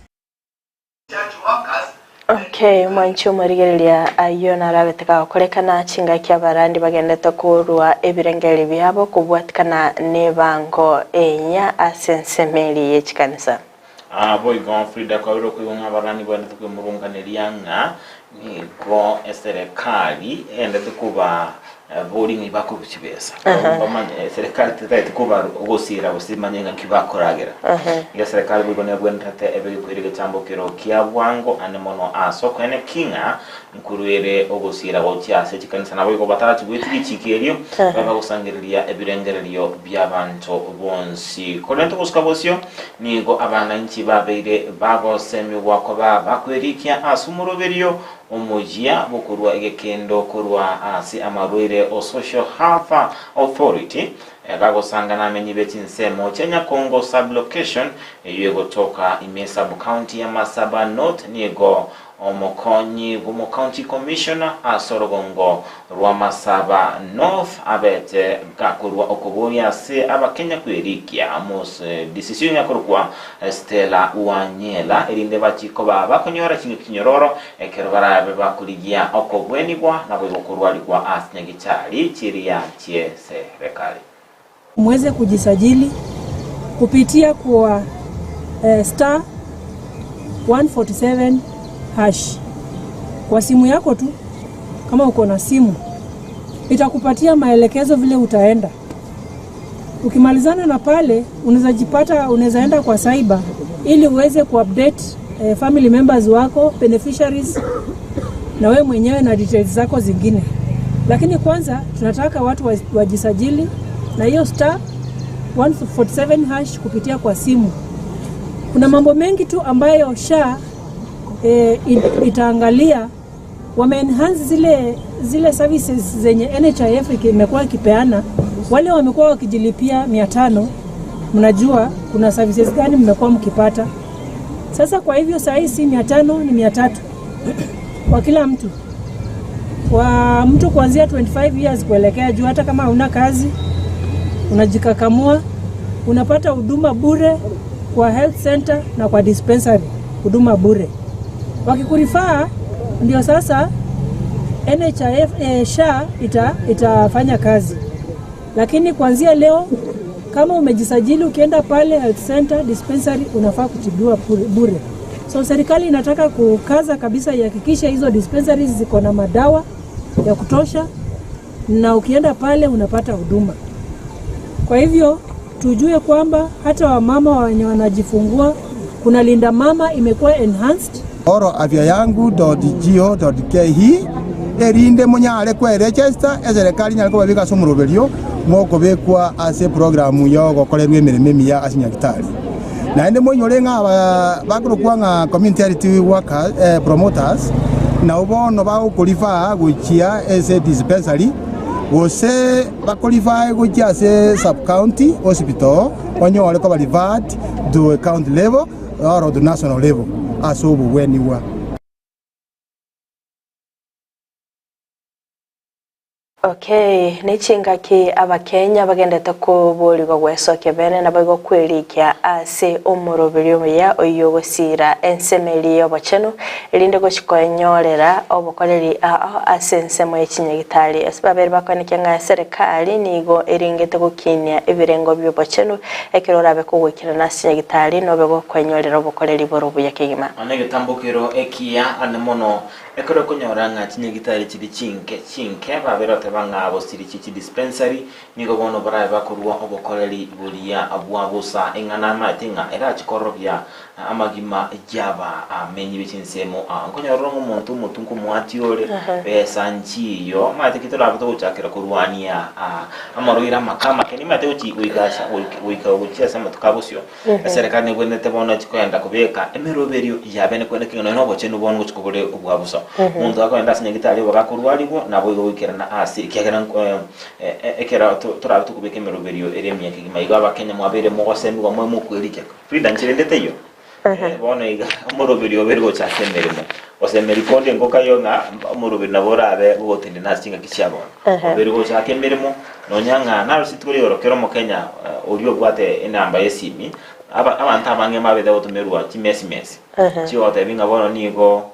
[SPEAKER 2] Okay, mwanche omorigereria ayio narabete gagokorekana chingaki abarandi bagendete korua ebirengererio biabo kobwatikana nebango enya ase ensemo eria ye chikanisa.
[SPEAKER 3] Aa boigo Frida kwabeire okoigwa ng'a abarani baendete kwemurunganeria ng'a nigo eserekari eendete koba. Bori ng'ai bakorwa chibesa. Bamanye serikali tetageti koba ogosira gose manye ng'a nki bakoragera. Iga serikali boigo nebwenerete ebe gekoira egetambo kero kia bwango ane mono ase okoene ki ng'a nkorwere ogosira gochia ase chikanisa naboigo batarachigweti richiko erio babe bagosangereria ebirengererio bi'abanto bonsi. Korende togosuka bosio nigo abananchi babeire bagosemigwa koba bakwerikia ase omoroberio Omoyia bw'okorua egekendo korwa ase amarwaire o Social Health Authority gagosanga namenyi be chinsemo chia Nyakongo Sub-location eyio egotoka ime Sub-county ya Masaba North nigo omokonyi bw'omocounty commissioner ase orogongo rwa Masaba North abete gakorua okoboria ase abakenya kwerikia mos disisio nyakorokwa Stella Wanyela erinde bachie koba bakonyora chingaki chinyororo ekero barabe bakorigia okobwenigwa naboigo korwarigwa ase nyagetari chiria chie serekari.
[SPEAKER 7] Muweze kujisajili kupitia kwa star 147 hash kwa simu yako tu, kama uko na simu itakupatia maelekezo vile utaenda. Ukimalizana na pale unaweza jipata, unaweza enda kwa cyber ili uweze kuupdate eh, family members wako beneficiaries na wewe mwenyewe na details zako zingine. Lakini kwanza tunataka watu wajisajili na hiyo star 147 hash kupitia kwa simu. Kuna mambo mengi tu ambayo SHA eh, itaangalia wame enhance zile, zile services zenye NHIF imekuwa ikipeana. Wale wamekuwa wakijilipia 500, mnajua kuna services gani mmekuwa mkipata. Sasa kwa hivyo saa hii si 500 ni 300 kwa kila mtu, kwa mtu kuanzia 25 years kuelekea juu. Hata kama huna kazi unajikakamua, unapata huduma bure kwa health center na kwa dispensary, huduma bure. Wakikurifaa ndio sasa NHIF, eh, SHA ita, itafanya kazi, lakini kuanzia leo kama umejisajili ukienda pale health center dispensary unafaa kutibiwa bure. So serikali inataka kukaza kabisa ihakikishe hizo dispensaries ziko na madawa ya kutosha, na ukienda pale unapata huduma. Kwa hivyo tujue kwamba hata wamama wenye wanajifungua kuna Linda Mama imekuwa enhanced.
[SPEAKER 9] Oro afyayangu.go.ke erinde monyare kweregister, eserekari enyare kobabeka ase omoroberio bw'okobekwa ase eprogramu y'ogokorerwa emeremo emiya ase Nyagetari. Naende moinyore ng'a aba bakorokwa ng'a community health workers, eh, promoters nabo bono bagokorifaa gochia ase dispensary gose bakorifae gochia ase sub-county hospital onyore koba referred to a county level or to national level ase obogwenigwa.
[SPEAKER 2] Okay, ne chingaki abakenya bagendete koborigwa gwesokia bene naboigo kwerikia ase omoroberi omuya oyio ogosiira ensemo eria y'obochenu erinde gochi koenyorera obokoreri ao ase ensemo ye chinyagitari. Ase babere bakoenekia ng'a eserekari nigo eringete gokinia ebirengo bi'obochenu ekero orabe kogoikerana ase chinyagitari nobe gokoenyorera obokoreri bore obuya kegima.
[SPEAKER 3] Nonya egetambokero ekiya ane mono Ekero okonyora ng'a chinyagitari chiri chinke chinke, babeire goteba ng'a gosirichie chidispensary, nigo bono barabe bakorua obokoreri boria bwa bosa. Ing'ana amaete ng'a erache korobia amagima y'abamenyi be chinsemo aa. Nkonyora ore ng'a omonto omotu nkomwati ore, besa nchiiyo, omanyete ki torabe togochakera korwania amarwaire amake amake, nimanyete gochi goika ase goika gochia ase amatuko a bosio. Eserekari nebwenerete bono echi koenda kobeka emeroberio yabene kwene king'a nonya nobochenu bono gochia kobore obwa bosa. Omonto gakoenda ase nyagitari obe gakorwarigwa naboigo goikerana ase ekiagera ekero torabe tokobeka emeroberio ere emiya kegima igo abakenya mwabeire mogosemigwa moe mokwerikia. Frida ncherende teiyo? Bono iga omoroberio obeire gocha ase emeremo. Gosemeri konde nkokayo ng'a omoroberio nabo orabe gogotenena ase chingaki chia bono. Obeire gochaka emeremo, nonya ng'a narose rituko rigoro kera omokenya oria obwate enamba y'esimi, aba abanto abange mbabete gotomerwa chimesimesi chigotebi ng'a bono nigo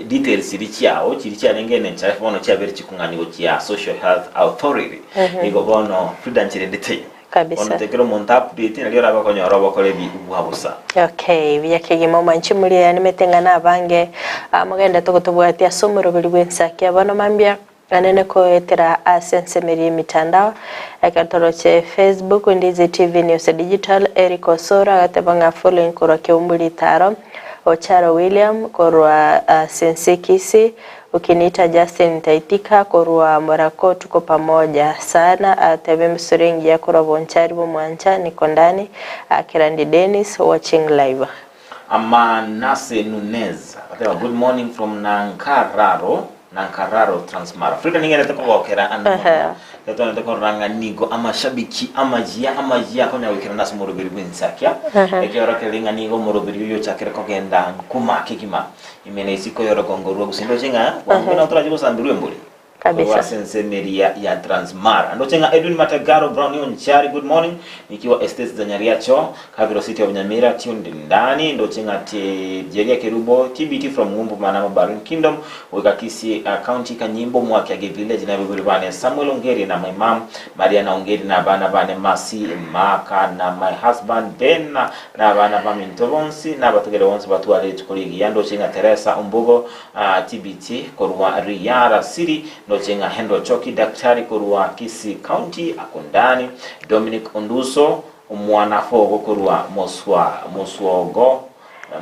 [SPEAKER 3] details chiria chiao chiria chiarenge NHIF bono chiabeire chikong'ani gochia Social Health Authority. Igo bono Frida ncherende teiyo.
[SPEAKER 2] Kabisa.
[SPEAKER 3] Bono tekera omonto update nario orabe okonyora obokorebi bwa bosa.
[SPEAKER 2] Okay, buya kegima omwanchi moria yaani mete ng'a nabange ah, mogenderete gotobwatia ase omoroberi bw'ensaki bono mambia. Anene koetera ase ensemeri y'emitandao, ekero toroche Facebook, Ndizi TV News Digital, Eric Osoro agateba ng'a following korwa Keumbu Ritaro, Ocharo William korwa ase ense Kisii, Ukiniita Justin Taitika korwa Morako tuko pamoja sana, agateba emisoro engiya korwa Bonchari Bomwancha niko ndani, Kerandi Dennis watching live.
[SPEAKER 3] Amanase Nunez agateba good morning from Nankararo Nankararo Transmara. Frida nigerete kogokera ande mono. Getwanete korora ng'a nigo amashabiki amayia amayia akonya goikerana ase omoroberi bw'ensakia. Ekiorokererio ng'a nigo omoroberi oyo ochakire kogenda nkuma kegima ime na isiko y'orogongo rwa Gusii. Ndoche ng'a bwango buna torache gosamberwa embori.
[SPEAKER 2] Kabisa.
[SPEAKER 3] Korwa ase ensemo eria ya Transmara. Ndoche ng'a Edwin Matagaro Brown Onchari good morning nikiwa estates za Nyariacho Kaviro city of Nyamira tuned ndani ndoche ng'a Jeria Kerubo TBT from Ng'umbu Manama Barin Kingdom goika Kisii county Kanyimbo Mwakiage village na abaibori bane Samuel Ongeri na my mum Mariana Ongeri na abana bane Mercy Maka na my husband Ben na abana baminto bonsi na abategere bonsi batware rituko rigiya ndoche ng'a Teresa Ombugo TBT korwa Riara City, ndoche ng'a Henry Ochoki Daktari korwa Kisii County Akundani, Dominic Onduso omwana Fogo korwa Moswa Moswogo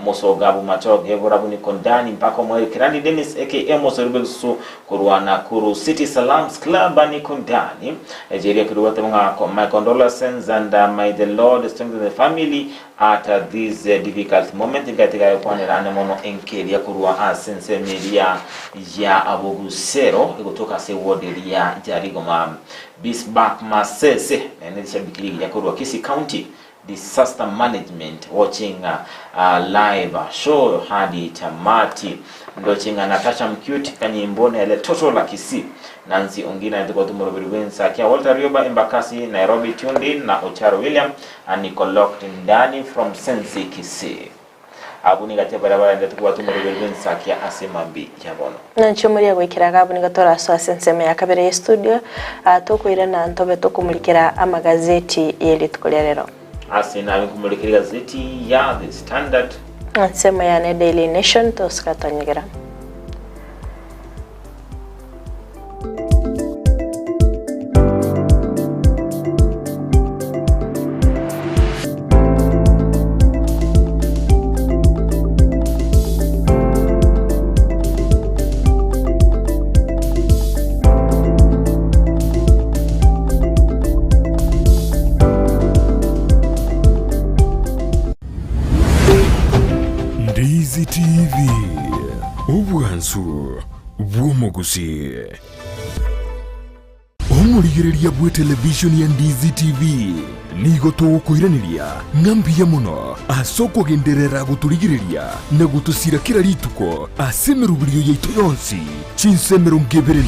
[SPEAKER 3] Mosogabu Machoge Borabu Nikondani mpaka omoerio Kirandi Dennis aka Omosori bw'ebisusu korwa Nakuru City Salams Club Nikondani Ejeria Kirwa bateba ng'a my condolences and may the Lord strengthen the family At this difficult moment nkatiga gokwanera ane mono enkeria korwa ase ensemo eria ya Bogusero egotoka ase eward eria ya Rigoma. Bismarck Masese naende rishabiki rigiya korwa Kisii County Disaster Management watching live show hadi tamati. Ndoche ng'a Natasha Mcute Kanyimbo nere Toto la Kisii. Nancy Ongina nituko tumoroberi bw'ensakia Walter Rioba Embakasi Nairobi tuned in na Ocharo William Niko locked ndani from Sensi Kisii. Abwo nigo ati baria barendete kobwata omoroberi bw'ensakia ase emambi ya bono.
[SPEAKER 2] Nanche omoria goikera iga abwo nigo torasoe ase ensemo ya kabere ye studio, aa tokoirana ntobe tokomurikera amagazeti ye rituko ria rero.
[SPEAKER 3] Ase nabe nkomurikera egazeti ya The Standard.
[SPEAKER 2] Ensemo yane Daily Nation tosika tonyegera.
[SPEAKER 1] Ndizi TV, obwansu bw'omogusii. Omorigereria bw'etelevishoni ya Ndizi TV nigo togokoiraneria ng'a mbuya mono ase okogenderera gotorigereria na gotosira kera rituko ase emeroberio yaito yonsi chinsa 24.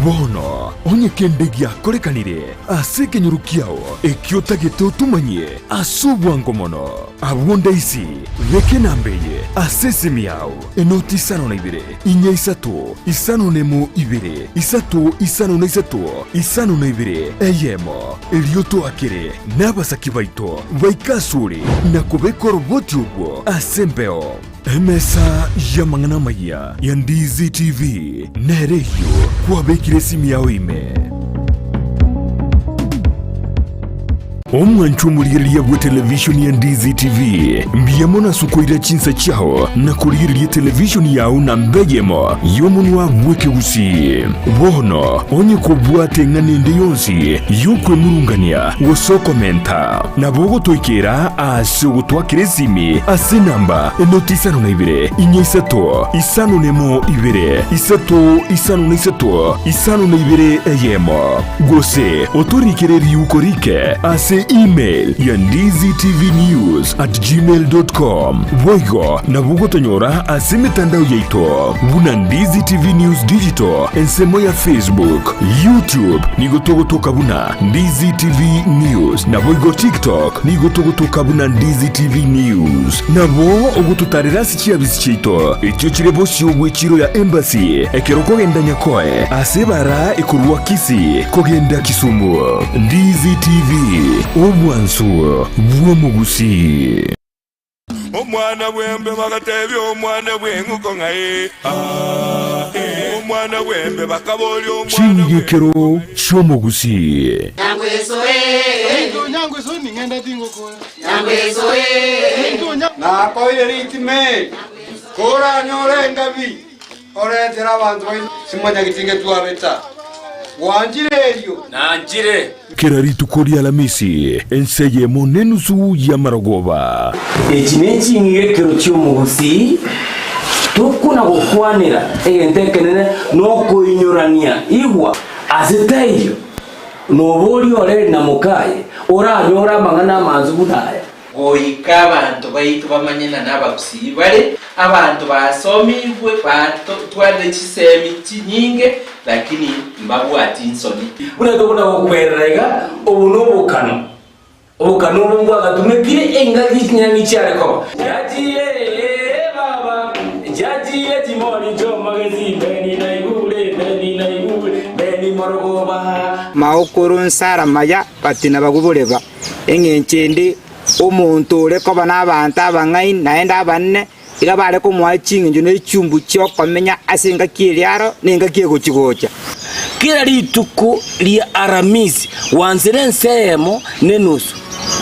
[SPEAKER 1] Bono onye kende giakorekanire ase ekenyoro kiao ekio otagete otomanyie ase obwango mono, abwo ndaisi beka enamba eye ase esimi yao. Enoti isano na ibere, inya isato, isano nemo ibere, isato isano na isato, isano na ibere, eyemo. Erio toakere nabasaki baito baike asore na kobeka oroboti orwo ase embeo. Emesa y'amang'ana amayia ya Ndizi TV nere eyio kwabekire esimi yao ime. Omwanchwa omorigereria bw'etelevishoni ya Ndizi TV, mbuya mono ase okoira chinsa chiao na korigereria etelevishoni yao namba eyemo y'omonwa bw'ekegusii. Bono onye kobwate eng'ana ende yonsi y'okwemurungania gose okomenta, nabo ogotoikera ase ogotwakera esimi ase enamba enoti isano na ibere, inya isato, isano nemo ibere, isato isano na isato, isano na ibere eyemo. Gose otorikere riuko rike ase email ya ndizitvnews@gmail.com. Boigo nabo ogotonyora ase emetandao yaito buna Ndizi TV News Digital ensemo ya Facebook, YouTube nigo togotoka buna Ndizi TV News naboigo TikTok nigo togotoka buna Ndizi TV News. Nabo ogototarera ase chiabisi chiaito echio chire bosio bw'echiro ya Embassy ekero okogenda Nyakoe ase ebara ekorwa Kisii kogenda Kisumu. Ndizi TV, obwansu bw'omogusii.
[SPEAKER 10] Omwana bw'embe bagatebia omwana bw'eng'uko ng'a ee, aa, ee.
[SPEAKER 1] Ching'igekero chi'omogusii.
[SPEAKER 10] Nakoire ritime, koranyore engabi, oretere abanto baino simwanyagetinge twabeta. Gwanchire erio?
[SPEAKER 11] Nanchire.
[SPEAKER 1] Kera rituko ri'Alamisi, ense eyemo nenusu y'amarogoba.
[SPEAKER 11] Echi neching'igekero chi'omogusii, tokona gokwanera egento ekenene nokoinyorania igwa ase taiyo noboria oreri na mokaye oranyore amang'ana amansu buna aya.
[SPEAKER 12] Goika abanto baito bamanye ng'a nabagusii bare abanto basomigwe batwarire chisemi chinyinge lakini mbabwati nsoni.
[SPEAKER 11] Buna tokona gokwerera iga, obo nobokano, obokano obo mbwagatumekire engaki chinyang'i chiare koba. Chiachire ee baba, chiachire chimori chi'omogesi, Beni naigure, Beni naigure, Beni morogoba.
[SPEAKER 13] Maokoro nsara maya batina baguboreba. Engencho ende, omonto ore koba nabaanto abang'aini naende abanene, iga bare komoa ching'encho ne chumbu chi'okomenya ase engaki eria aro na engaki egochi-gocha.
[SPEAKER 11] Kera rituko ria Aramisi gwansera ense eyemo nenusu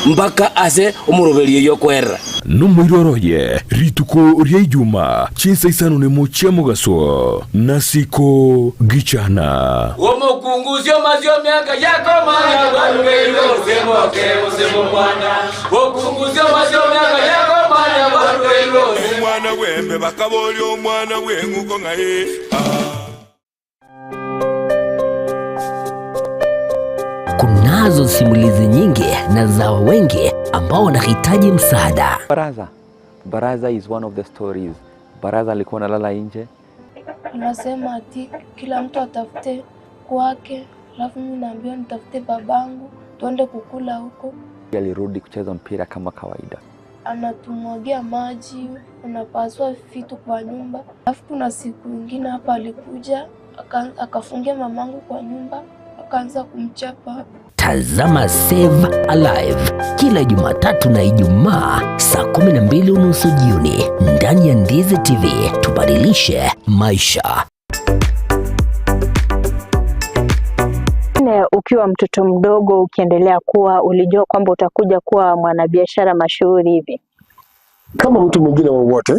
[SPEAKER 11] mpaka ase omoroberio oyio okoerera.
[SPEAKER 1] Nomoiroro oye rituko ria Ijuma chinsa isano nemo chia mogaso, nasiko gichana.
[SPEAKER 11] Omokungu osio omasie omiaka yakomanya bwarugeirwe gose moke gose momwana. Omokungu osio omasie omiaka yakomanya bwarugeirwe gose.
[SPEAKER 14] Omwana bw'embe bakaboria omwana bw'eng'uko ng'ai?
[SPEAKER 4] Kunazo simulizi nyingi na za wengi ambao wanahitaji msaada.
[SPEAKER 15] Baraza. Baraza is one of the stories. Baraza alikuwa analala nje.
[SPEAKER 16] Anasema ati kila mtu atafute kwake, alafu mimi naambiwa nitafute babangu tuende kukula huko.
[SPEAKER 15] Alirudi kucheza mpira kama kawaida.
[SPEAKER 16] Anatumwagia maji, anapasua vitu kwa nyumba. Alafu kuna siku ingine hapa alikuja akafungia mamangu kwa nyumba akaanza kumchapa.
[SPEAKER 4] Tazama Save Alive kila Jumatatu na Ijumaa saa 12:30 jioni ndani ya Ndizi TV. Tubadilishe maisha.
[SPEAKER 2] Ne, ukiwa mtoto mdogo ukiendelea kuwa ulijua kwamba utakuja kuwa mwanabiashara mashuhuri hivi?
[SPEAKER 17] Kama mtu mwingine wowote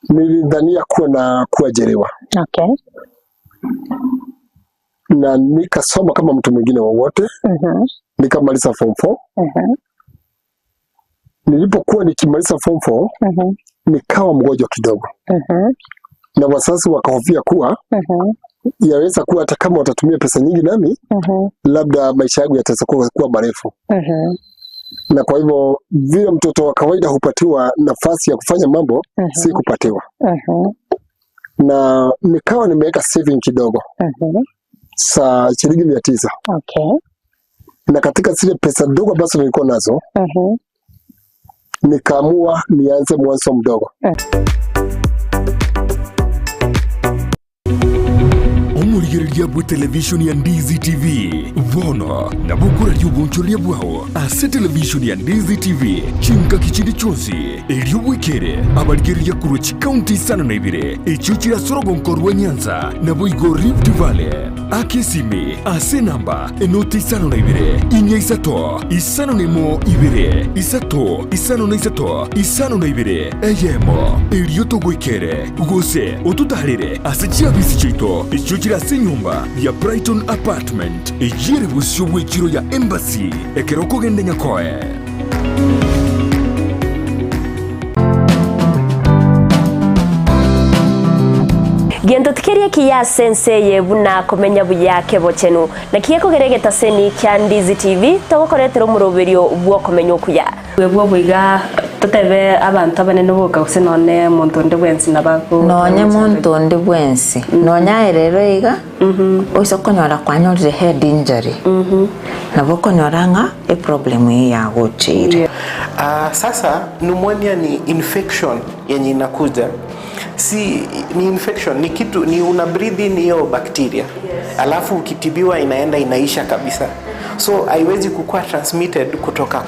[SPEAKER 17] nilidhania kuwa na kuajiriwa. Na nikasoma kama mtu mwingine wowote. Nikamaliza form 4. Nilipokuwa nikimaliza form 4, nikawa mgonjwa kidogo. Na wazazi wakahofia kuwa yaweza kuwa hata kama watatumia pesa nyingi nami, labda maisha yangu yataweza kuwa marefu. Na kwa hivyo vile mtoto wa kawaida hupatiwa nafasi ya kufanya mambo, sikupatiwa. Na nikawa nimeweka saving kidogo saa shilingi 900. Na katika zile pesa ndogo ambazo nilikuwa nazo, nikaamua nianze mwanzo mdogo.
[SPEAKER 1] Omorigereria bwe television ya Ndizi TV bono nabo okoraria obonchoreria bwao ase television ya Ndizi TV chingaki chinde chionsi erio bwekere abarigereria korwa chikaunti isano na ibere echio chire ase orogonko rwa Nyanza naboigo Rift Valley ake esimi ase enamba enoti isano na ibere inya isato isano na emo ibere isato isano na isato isano na ibere eyemo erio togoikere gose ototarere ase chiabisi chiaito echio chire ase enyomba ya Brighton Apartment eyio ere bosio bw'echiro ya Embassy ekero okogenda Nyakoe.
[SPEAKER 18] Gento tikeri ekiya ase ense eye buna komenya buya kebochenu. Naki gekogera egetaseni kia Ndizi TV togokoretera omoroberio bw'okomenya okuya.
[SPEAKER 19] Bw'obwo iga totebe abanto abanene boka gose nonye monto onde bwensi nabo ago
[SPEAKER 20] Nonye monto onde bwensi, nonye aye rero iga, oise okonyora kwanyorire head injury, nabo okonyora ng'a eproblem eye yagocheire.
[SPEAKER 21] Sasa pneumonia ni infection yenye inakuja si ni infection ni kitu ni una breathe in hiyo bacteria alafu ukitibiwa inaenda inaisha kabisa so haiwezi kukuwa transmitted kutoka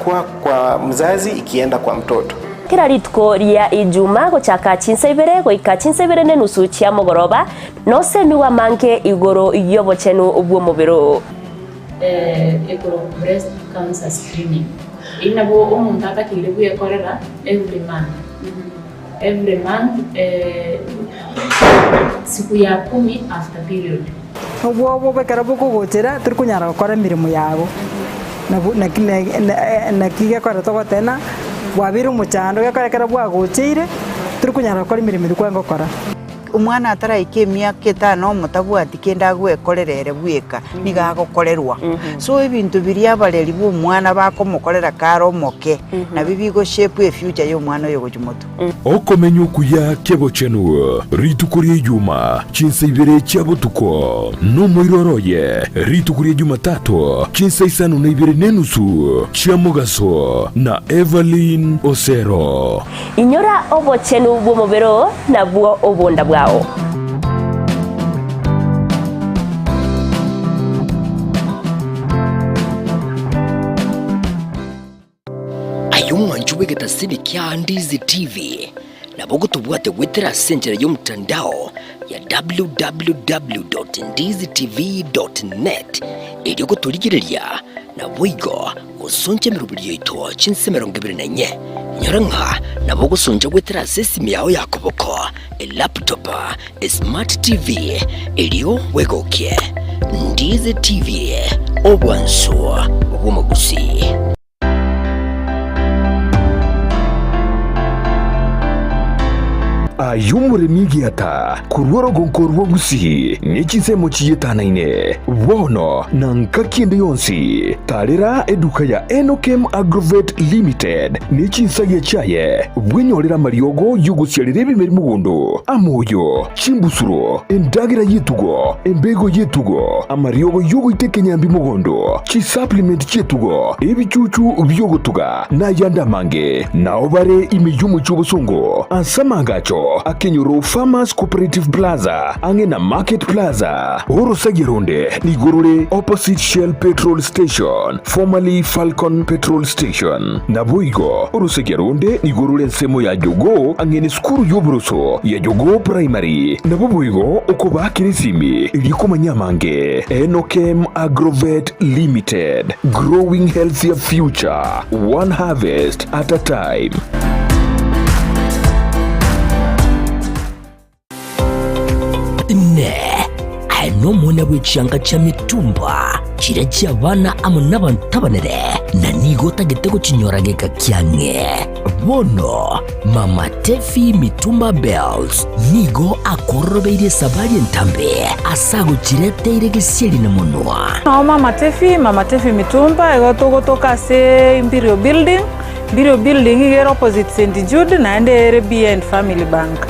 [SPEAKER 21] kwa mzazi ikienda kwa mtoto.
[SPEAKER 18] Kera rituko ria Ijuma gochaka chinsa ibere goika chinsa ibere nenusu chia mogoroba, nosemigwe amange igoro y'obochenu bw'omobere oo.
[SPEAKER 6] Ekorokwa breast cancer screening. Eyio nabo omonto atakeire bwekorera every month, every month siku ya kumi after period.
[SPEAKER 22] Obwoba obo ekero bokogochera tori konyara gokora emeremo yago, nabo naki naki gekogera togoteba ng'a bwabeire omochando gekogera ekero bwagocheire tori konyara gokora emeremo eria kwarenge gokora.
[SPEAKER 23] Omwana ataraika emiaka etano omotabwati kende agwekorera ere bweka, nigo agokorerwa. So ebinto biria abareri ba omwana bakomokorera kare omoke, nabio bigo shape efuture ya omwana oyo gochia motwe.
[SPEAKER 1] Okomenya okuya kebochenu rituko ria Ijuma, chinsa ibere chia botuko, nomoiroro oye rituko ria Jumatato, chinsa isano na ibere nenusu chia mogaso, na Evelyn Osero.
[SPEAKER 18] Inyora obochenu bw'omobere oo, nabwo obonda bwao.
[SPEAKER 4] Aye omwanchi bw'egetasini kia Ndizi TV, nabo ogotobwate goetera ase enchera y'omotandao ya www.ndizitv.net erio gotorigereria naboigo gosoncha emeroberio yaito chinse 24. Inyora ng'a nabo ogosoncha goetera ase esimi yao ya koboko, elaptop, esmart TV erio bwegokie. Ndizi TV, obwansu bw'omogusii.
[SPEAKER 1] Aye omoremi egiata korwa orogonko rwa Gusii ne chinsemo chiyetanaine, bono na ngaki ende yonsi, tarera eduka ya Enokem Agrovet Limited ne chinsagia chiaye, bwenyorere amariogo y'ogosiarera ebimeri mogondo, amoyo, chimbusuro, endagera y'etugo, embego y'etugo, amariogo y'ogoita ekenyambi mogondo, chisupplement chi'etugo, ebichuchu bi'ogotuga, na ayande amange. Nao bare ime y'omochie obosongo ase amaagacho akenyoro Farmers Cooperative Plaza ang'e na Market Plaza. Orosagia ronde nigo rore opposite Shell Petrol Station, formerly Falcon Petrol Station. Naboigo orosagia ronde nigo rore ensemo ya Jogoo ang'e nesukuru y'oboroso ya Jogoo Primary. Nabo boigo okobaakera esimi erio komanya amange. Enokem Agrovet Limited, growing healthier future, one harvest at a time.
[SPEAKER 4] Inee! Aye nomwana bwe chianga chia mitumba, chiria chi'abana amo nabanto abanene, na nigo otagete gochinyora geka kiang'e? Bono Mama Tefi Mitumba Bells nigo akororobeirie esabari entambe ase agochireteire gesieri na monwa.
[SPEAKER 24] Nao Mama Tefi, Mama Tefi Mitumba, igo togotoka ase Imperial Building, Imperial Building iga ere opposite St Jude naende ere behind Family Bank.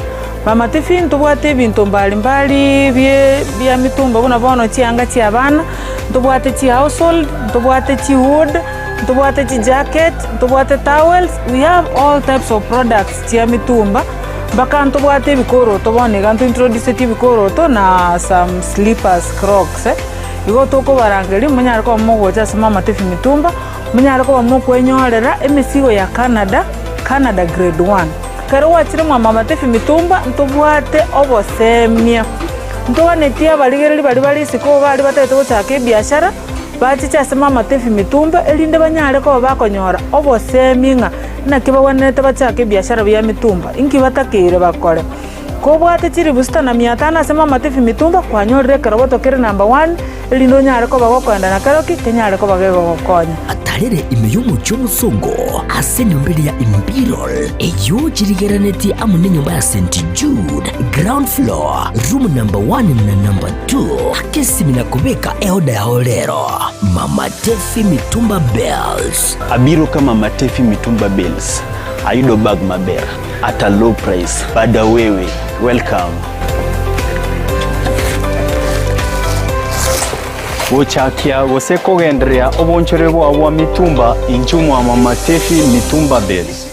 [SPEAKER 24] Mama Tefi ntobwate ebinto mbali mbali bie bia mitumba buna bono chianga chia abana, ntobwate chi household, ntobwate chi hood, ntobwate chi jacket, ntobwate towels, we have all types of products chia mitumba, mpaka ntobwate ebikoroto bono iga ntointroducetie ebikoroto na some slippers, crocs eh. Igo tokobarangeria monyare koba mogocha ase Mama Tefi Mitumba, monyare koba mokwenyorera emesigo ya Canada, Canada grade one. Ekero gwachire mwa Mama Tefi Mitumba ntobwate obosemia, ntoganetie abarigereria baria bare isiko baria batagete gochaka ebiashara, Bachiche ase mamatebi mitumba, erinde banyare koba bakonyora obosemi ng'a naki bagwenerete bachake ebiashara bia mitumba, inki batakeire bakore. Kobwate chilifu sita na mia tano ase mamatebi mitumba, kwanyorire ekeroboto kere number one, erinde onyare koba gokoenda na keroki kenyare koba gegogokonya.
[SPEAKER 4] Atarere ime y'omochie omosongo ase enyomba eria ya Imperial, eyio chirigeranetie amo nenyomba ya St Jude, ground floor, room number one na number 2 aka esimi na kobeka eoda yao rero. Mama Tefi Mitumba Bells.
[SPEAKER 25] Abiro ka Mama Tefi Mitumba Bales ayudo bag maber at a low price. Bada wewe, welcome.
[SPEAKER 26] Gochakia gose kogendereria obonchore bwao bwa mitumba inchuo mwa Mama Tefi Mitumba Bales.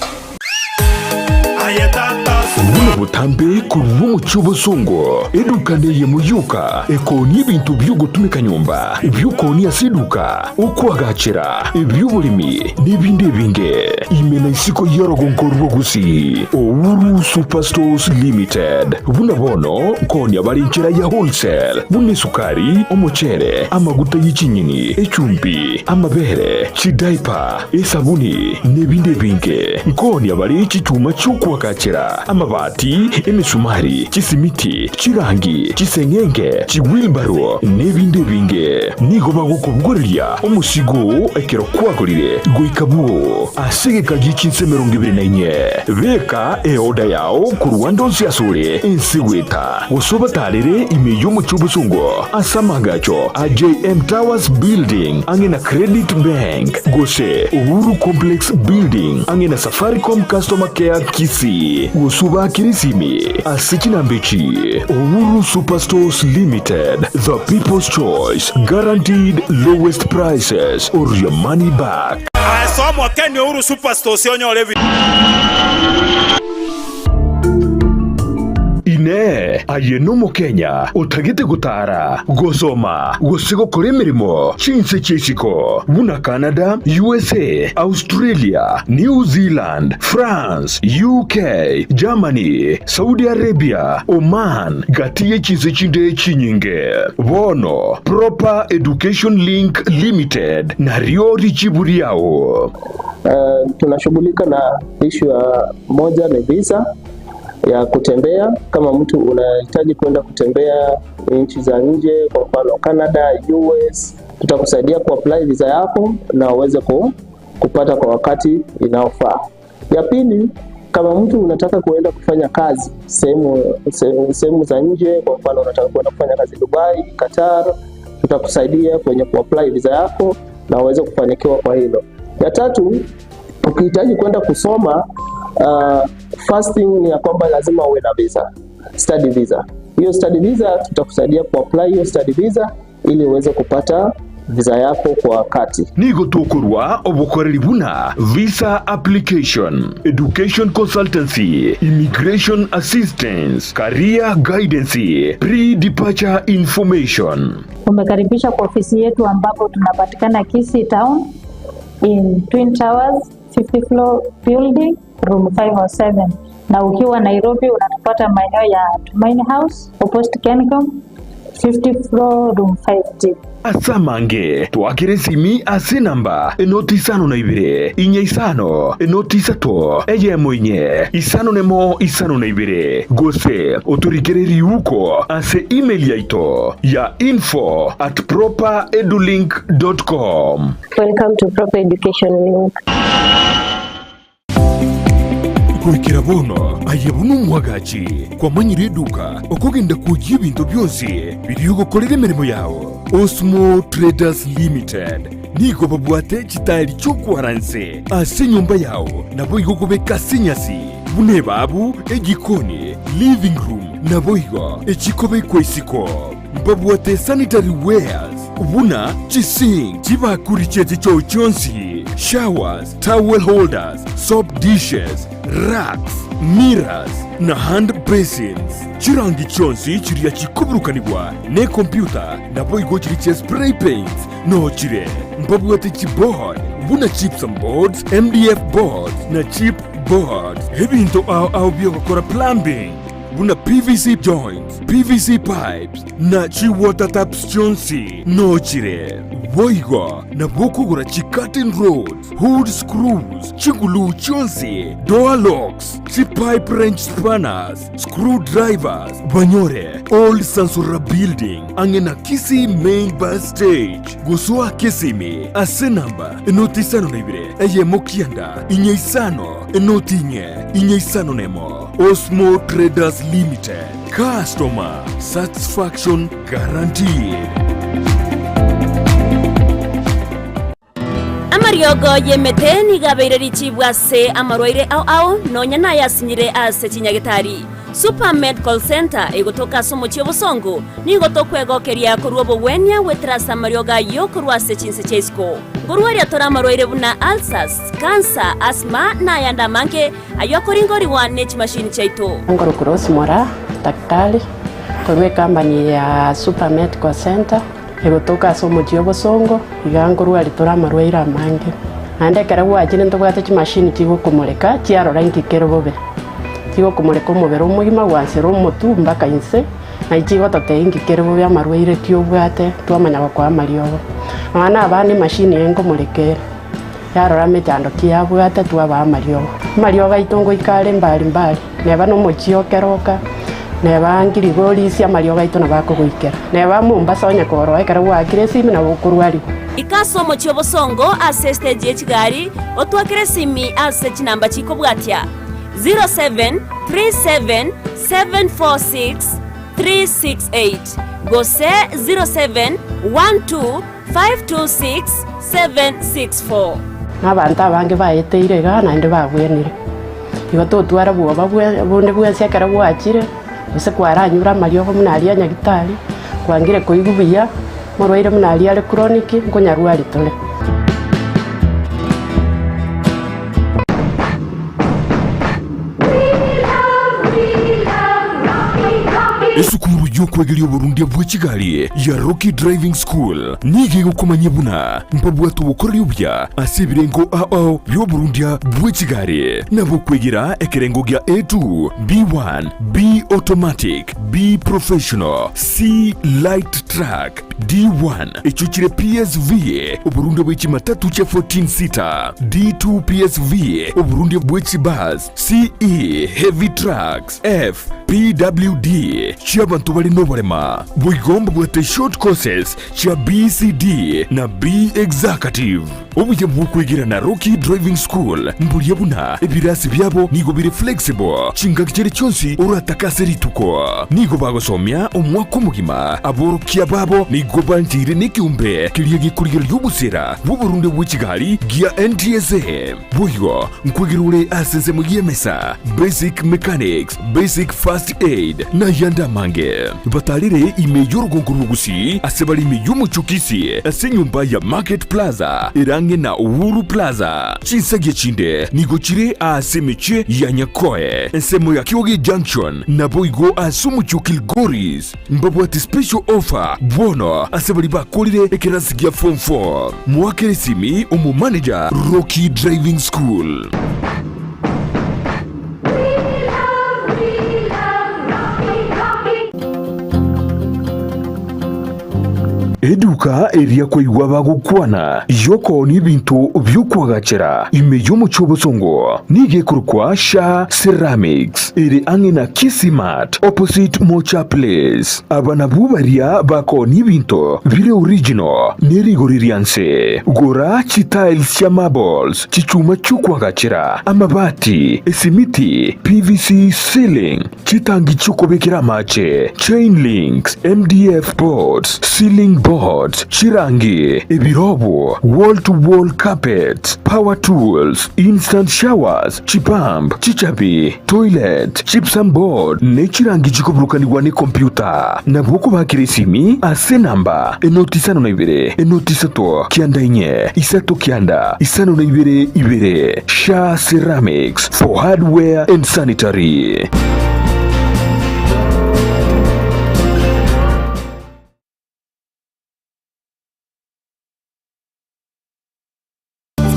[SPEAKER 1] Buna Botambe korwa omochie obosongo, eduka neyemo yoka ekoonia ebinto bi'ogotumeka nyomba, ebi'okoonia ase eduka, okoagachera, ebi'oboremi, na ebinde ebinge. Ime na isiko y'orogongo rwa Gusii, Uhuru Superstores Limited. Buna bono nkoonia bare enchera ya wholesale, buna esukari, omochere, amaguta ye chinyeni, echumbi, amabere, chidaipa, esabuni, na ebinde ebinge. Nkoonia bare chichuma chi'okoagachera, amabati, emesumari, chisimiti, chirangi, chiseng'enge, chiwilbaro, na ebinde ebinge. Nigo bagokobogoreria omosigo oo ekero kwagorire goika bwoo ase egeka gie chinsa 24. Beka eoda yao korwa ande onsi asore ense goeta, gose obatarere ime y'omochie obosongo ase amaagacho a JM Towers Building ang'e na Credit Bank, gose Uhuru Complex Building ang'e na Safaricom Customer Care Kisii, gose obaakere esimi ase chinamba echi, Uhuru Superstores Limited, the people's choice, guaranteed lowest prices or your money back.
[SPEAKER 3] Ase omokeni Uhuru Superstores onyore ebi.
[SPEAKER 1] Inee! Aye n'Omokenya otagete gotaara, gosoma, gose gokora emeremo chinse chi'isiko buna Canada, USA, Australia, New Zealand, France, UK, Germany, Saudi Arabia, Oman, gati ye chinse chinde chinyinge? Bono Proper Education Link Limited nario richibu riao.
[SPEAKER 5] Tunashughulika na issue ya moja ni visa ya kutembea. Kama mtu unahitaji kwenda kutembea nchi za nje, kwa mfano Canada, US, tutakusaidia kuapply visa yako na uweze kupata kwa wakati inaofaa. Ya pili, kama mtu unataka kuenda kufanya kazi sehemu za nje, kwa mfano unataka kuenda kufanya kazi Dubai, Qatar, tutakusaidia kwenye kuapply visa yako na uweze kufanikiwa kwa hilo. Ya tatu, ukihitaji kwenda kusoma, first thing ni ya kwamba lazima uwe na visa, study visa. Hiyo study visa tutakusaidia kuapply hiyo study visa ili uweze kupata visa yako kwa wakati.
[SPEAKER 1] Nigo tokorwa obokoreri buna visa application, education consultancy, immigration assistance, career guidance, pre-departure information.
[SPEAKER 7] Umekaribishwa kwa ofisi yetu ambapo tunapatikana Kisii Town in Twin Towers 50 floor building room 507, na ukiwa Nairobi unatupata maeneo ya Tumaini House opposite Kencom 50 floor room 5G.
[SPEAKER 1] Ase amange twakere esimi ase enamba enoti isano na ibere, inye isano, enoti isato, eyemo inye, isano nemo isano na ibere, gose otorikere riuko ase email yaito ya info at properedulink dot com.
[SPEAKER 8] Welcome to Proper Education Link.
[SPEAKER 1] Goikera bono aye buna omwagachi kwamanyire eduka okogenda kwoyia ebinto bionsi biria ogokorera emeremo yao. Osmo Traders Limited nigo babwate chitaeri chi'okwara nse ase enyomba yao naboigo okobeka ase enyasi buna ebabu, ejikoni, living room naboigo echikobekwa isiko. Mbabwate sanitary wares buna chisink, chibakuri chie chichoo chionsi, showers, towel holders, soap dishes, racks, mirrors, na hand basins. Chirangi chionsi chiria chikoburukanigwa nekompyuta naboigo chiria chia spray paints noo chire. Mbabwate chiboard buna gypsum boards, MDF boards na chip boards. Ebinto ao ao biogokora plumbing buna PVC joints, PVC pipes, na chi-water taps chionsi noo chire. Boigo nabo okogora chi-curtain rods, hood screws, chiguluu chionsi, door locks, chi-pipe wrench spanners, screw drivers, banyore Old Sansura Building ang'e na Kisii Main Bus Stage. Gosoa Kisimi ase enamba enoti isano na ibere eyemo kianda inye isano enoti inye inye isano nemo. Osmo Traders Limited, customer satisfaction guaranteed.
[SPEAKER 18] Amariogo y'emete nigo abeire richibu ase amarwaire ao ao, nonya nayasinyire ase chinyagetari. Super Medical Centre egotoka ase omochie obosongo, nigo tokwegokeria korwa obogwenia goetera ase amariogo ayio korwa ase chinse chia isiko. Nkorwaria tore amarwaire buna ulcers, cancer, asthma, na ayande amange, ayio akoringorigwa ne chimashini chiaito.
[SPEAKER 9] Nkorokwa Rose Moraa, daktari, korwa ecompany ya Super Medical Centre, egotoka ase omochie o Bosongo, iga nkorwaria tore amarwaire amange. Naende ekero gwachire ntobwate chimashini chigokomoreka chiarora inki kere bobe. Chigokomoreka omobere omogima gwansera omotwe mpaka inse, Naki chigototebia inki kere bobe amarwaire ki obwate, twamanya gokoa amariogo. Nonya na abana emashini eye nkomoreka ere, yarora emechando ki yabwate twabaa amariogo. Amariogo aito ngoika are mbari mbari, neba nomochie o Keroka, neba Ngirigorisi amariogo aito nabo akogoikera. Neba Mombasa onye koroa ekero gwaakire esimi nabo okorwariwa.
[SPEAKER 18] Ika ase omochie o Bosongo ase estage ye chigari, otwakere esimi ase chinamba chikobwatia. 0737746368 gose 0712526764.
[SPEAKER 9] Na abanto abange baeteire igaa naende babwenire. Igo totwara bwoba bonde bwensi ekero gwachire, gose kwaranyure amariogo buna aria a nyagitari, kwangire koigwa buya, omorwaire buna aria are chronic, nkonyarwari tore.
[SPEAKER 1] Esukuru y'okwegeria oborundia bwe chigari ya Rocky Driving School nigo egokomanyia buna mbabwate obokoreri obuya ase ebirengo ao bi'oborundia bwe chigari nabo okwegera ekerengo gia A2, B1, B Automatic, B Professional, C Light Truck, D1 echio chire PSV, oborundia bwe chimatatu chia 14 seater, D2 PSV, oborundia bwe chibus, CE, heavy trucks, F, PWD, chi'abanto bare noborema. Boigo mbabwate short courses chia BCD na B Executive. Obuya bw'okwegera na Rocky Driving School mboria buna ebirasi biabo nigo bire flexible chingaki chiria chionsi oratake ase rituko. Nigo bagosomia omwaka omogima. Aborokia babo nigo bancheire nekeombe keria gekorigereria obosera bw'oborunde bwe chigari gia NTSA. Boigo nkwegera ore ase ensemo y'emesa, basic mechanics, basic first aid, na ayande amange. Batarire ime y'orogongo rw'Ogusii ase bare ime y'omochie o Kisii ase enyomba ya Market Plaza ere ang'e na Uhuru Plaza. Chinsagia chinde nigo chire ase emechie ya Nyakoe, ensemo ya Kioge Junction, naboigo ase omochie o Kilgoris. Mbabwate special offer bono ase baria bakorire ekerasi gia form 4. Moakere esimi omomanager Rocky Driving School. Eduka eria kwaigwa bagokwana y'okoonia ebinto bi'okoagachera ime y'omochie obosongo nigo ekorokwa Sha Ceramics ere ang'e na Kisii Mart opposite Mocha Place. Aba nabwo baria bakoonia ebinto bire original ne rigori ria nse. Gora chitiles chia marbles, chichuma chi'okoagachera, amabati, esimiti, PVC ceiling, Chitangi chi'okobekera amache, chain links, MDF boards, ceiling boards, chirangi, ebirobo, wall to wall carpets, power tools, instant showers, chipump, chichabi, toilet, gypsum board, ne chirangi chikoburukanigwa ne computer. Nabo okobakera esimi ase enamba enoti isano na ibere, enoti isato, kianda inye, isato kianda, isano na ibere ibere. Sha Ceramics for hardware and sanitary.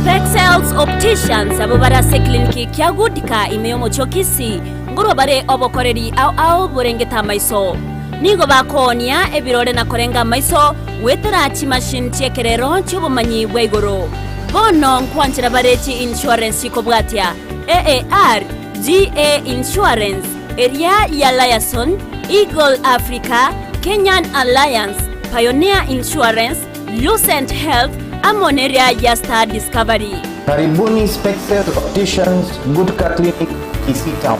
[SPEAKER 18] Spexels Opticians abwo bare ase ekliniki kia Goodka ime y'omochie o Kisii nkorwa bare obokoreri ao ao borengete amaiso. Nigo bakoonia ebirore na korenga amaiso goetera chimachine chi'ekerero chi'obomanyi bwa igoro. Bono nkwanchera bare chi insurance chikobwatia AAR, GA Insurance, eria ya Liaison, Eagle Africa, Kenyan Alliance, Pioneer Insurance, Lucent Health, amo neria ya Star Discovery.
[SPEAKER 10] Karibuni Spexel Opticians Gutka Clinic Kisii Town.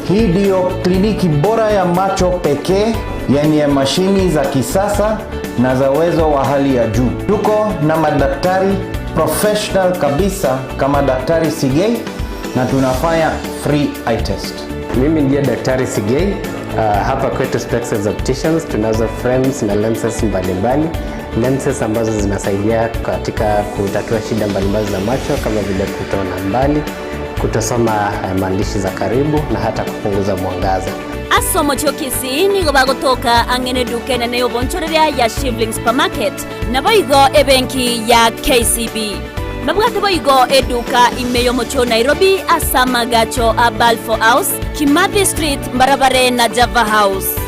[SPEAKER 10] Hii ndiyo kliniki bora ya macho pekee yenye mashini za kisasa na za uwezo wa hali ya juu. Tuko na madaktari professional kabisa kama Daktari Sigei na tunafanya free eye test.
[SPEAKER 11] Mimi ndiye Daktari Sigei. Hapa kwetu Spexels Opticians tunazo frames na lenses mbalimbali, lenses ambazo zinasaidia katika kutatua shida mbalimbali za macho kama vile kutoona mbali, kutosoma maandishi za karibu na hata kupunguza mwangaza.
[SPEAKER 18] Ase omochie o Kisii nigo bagotoka ang'e neduka enene y'obonchoreria ya Shivling Supermarket, naboigo ebenki ya KCB. Babwate boigo eduka ime y'omochie o Nairobi ase amagacho a Balfour House, Kimathi Street mbarabare na Java House.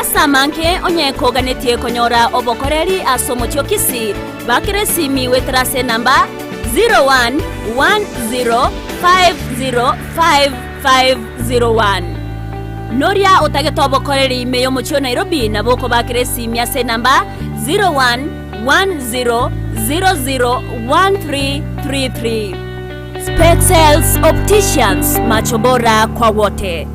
[SPEAKER 18] Ase amange onye koganetie konyora obokoreri ase omochie o Kisii, bakera esimi goetera ase enamba 0110505501. Noria otagete obokoreri ime y'omochie o Nairobi nabo okobakera esimi ase enamba 0110001333. Spexels Opticians, macho bora kwa wote.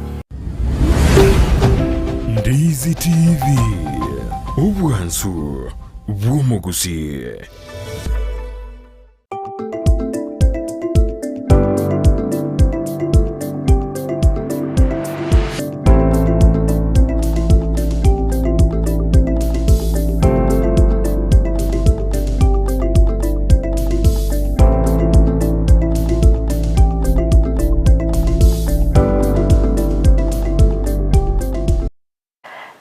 [SPEAKER 1] Ndizi TV, obwansu bw'omogusii.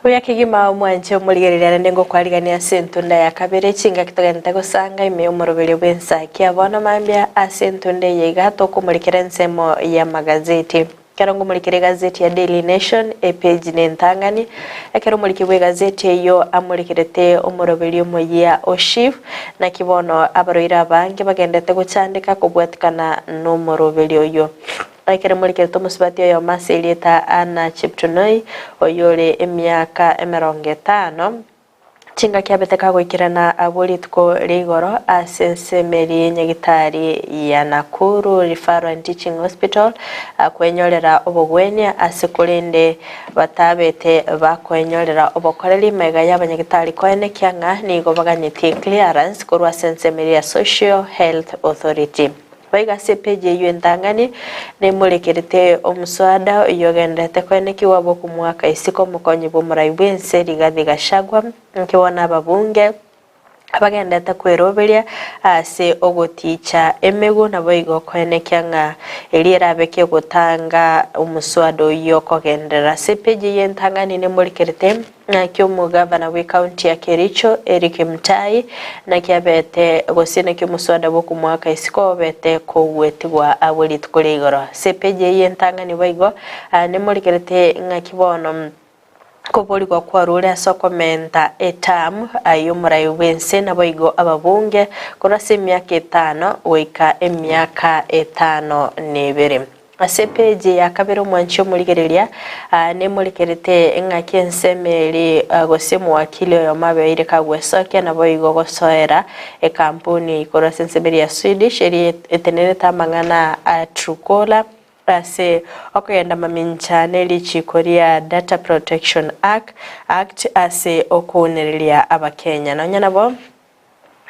[SPEAKER 2] Buya kegima omwanche omorigereria naende ngokwarigania ase entunda ya kabere chingaki togente gosanga ime y'omoroberio bw'ensaki ya bono mambia ase entunda eye iga tokomorekera ensemo y'amagazeti. Ekero ngomorikera egazeti ya Daily Nation epage nentang'ani, ekero omoriki bw'egazeti eyio amorekerete omoroberio omoyia o SHIF, naki bono abarwaire abange bagendete gochandeka kobwatikana nomoroberio oyio. Ekero morikerete omosubati oyomo ase erieta Anna Cheptunoi, oyore emiaka emerongo etano, chingaki abete kagoikerana abwo rituko ria igoro ase ensemo eria y'enyagitari ya Nakuru Referral and Teaching Hospital, kwenyorera obogwenia ase korende batabete bakoenyorera obokoreri magega y'abanyagitari koenekia ng'a nigo baganyetie clearance korwa ase ensemo eria ya Social Health Authority. Boigo ase epeji eyio entang'ani nemorekerete omoswada oyio ogendererete koenekigwa bw'okomoaka isiko omokonyi bw'omorai bw'ense Rigathi Gachagua, nkegwa nababunge abagendererete kweroberia ase ogoticha emegwe naboigo koenekia ng'a eria erabe kegotanga omoswada oyio kogenderera. Ase epeji eyio entang'ani nemorekerete Naki omogavana bw'ecounty ya Kericho, Eric Mutai, naki abete gose naki omoswada bw'okomoaka isiko obete kogwetigwa abwo rituko ria igoro. Ase epeji eye entang'ani boigo nemorikerete ng'aki bono koborigwa kwarure ase okomenta eterm y'omorai bw'ense naboigo ababunge korwa ase emiaka etano goika emiaka etano na ebere. Ase epeji ya kabere omwanchi omorigereria nemorekerete ng'aki ensemo eri gose omowakili oyomo abeire kagwesokia naboigo gosoera ekampuni korwa ase ensemo eria ya Swedish eria etenerete amang'ana a Truecaller ase okogenda mamincha ne richiko ria Data Protection Act ase okounereria abakenya. Nonya nabo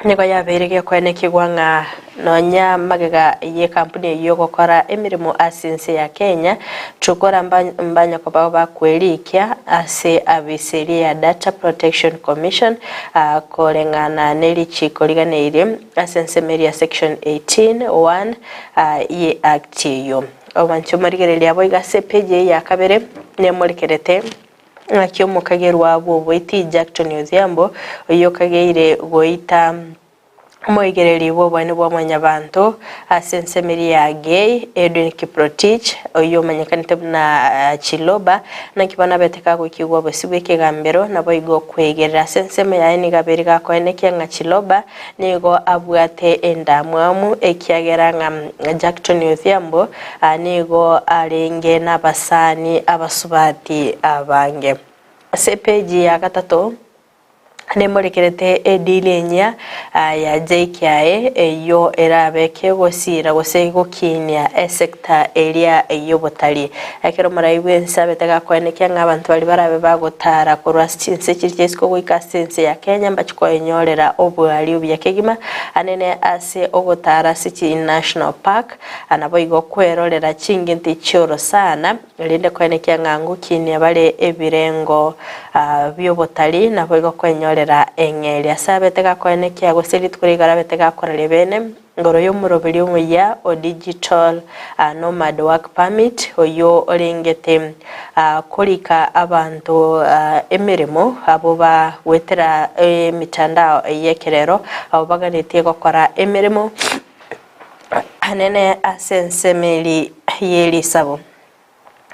[SPEAKER 2] Nigo yabeire gekoenekigwa ng'a nonya magega y'ekampuni eyio y'ogokora emeremo ase ense ya Kenya, Trukora mbanya kobao bakwerikia ase abisi eria ya Data Protection Commission koreng'ana ne richiko riganeirie ase ensemo eria ya section 18, 1 ye Act eyio. Obanche omorigereria boigo ase epeji eye ya kabere nemorekerete Naki omokagerwa bw'oboiti Jackton Odhiambo, oyio okageire goita omoigereri bw'oboene bwa mwanyabanto ase ensemo eria ya Gei, Edwin Kiprotich, oyio omanyekanete buna Chiloba, naki bono abete kagoikigwa bosio bw'ekegambero, naboigo okwegerera ase ensemo yaye nigo abeire gakoenekia ng'a Chiloba nigo abwate endamwamu ekiagera ng'a Jackton Odhiambo nigo arenge nabasani abasubati abange. Ase epeji ya gatato, Nemorekerete edili enyia ya JKIA eyio erabe kegosiira gose gokiinia esecta eria y'obotari. Ekero omorai bw'ense abete gakoenekia ng'a abanto baria barabe bagotara korwa ase chinse chiria chia isiko goika ase ense ya Kenya mbache koenyorera oboari obuya kegima anene ase ogotara ase chi national park naboigo kwerorera chinginti chi'orosana Erinde koenekia ng'a ngokinia bare ebirengo bi'obotari, naboigo kwenyorera eng'eria. Ase abete gakoenekia gose rituko rigoro abete gakoraria bene, igoro y'omoroberi omuya o Digital Nomad Work Permit, oyio orengete korika abanto emeremo abwo bagoetera emitandao y'ekerero, abwo baganetie gokora emeremo. Anene ase ensemo eri ye risabo.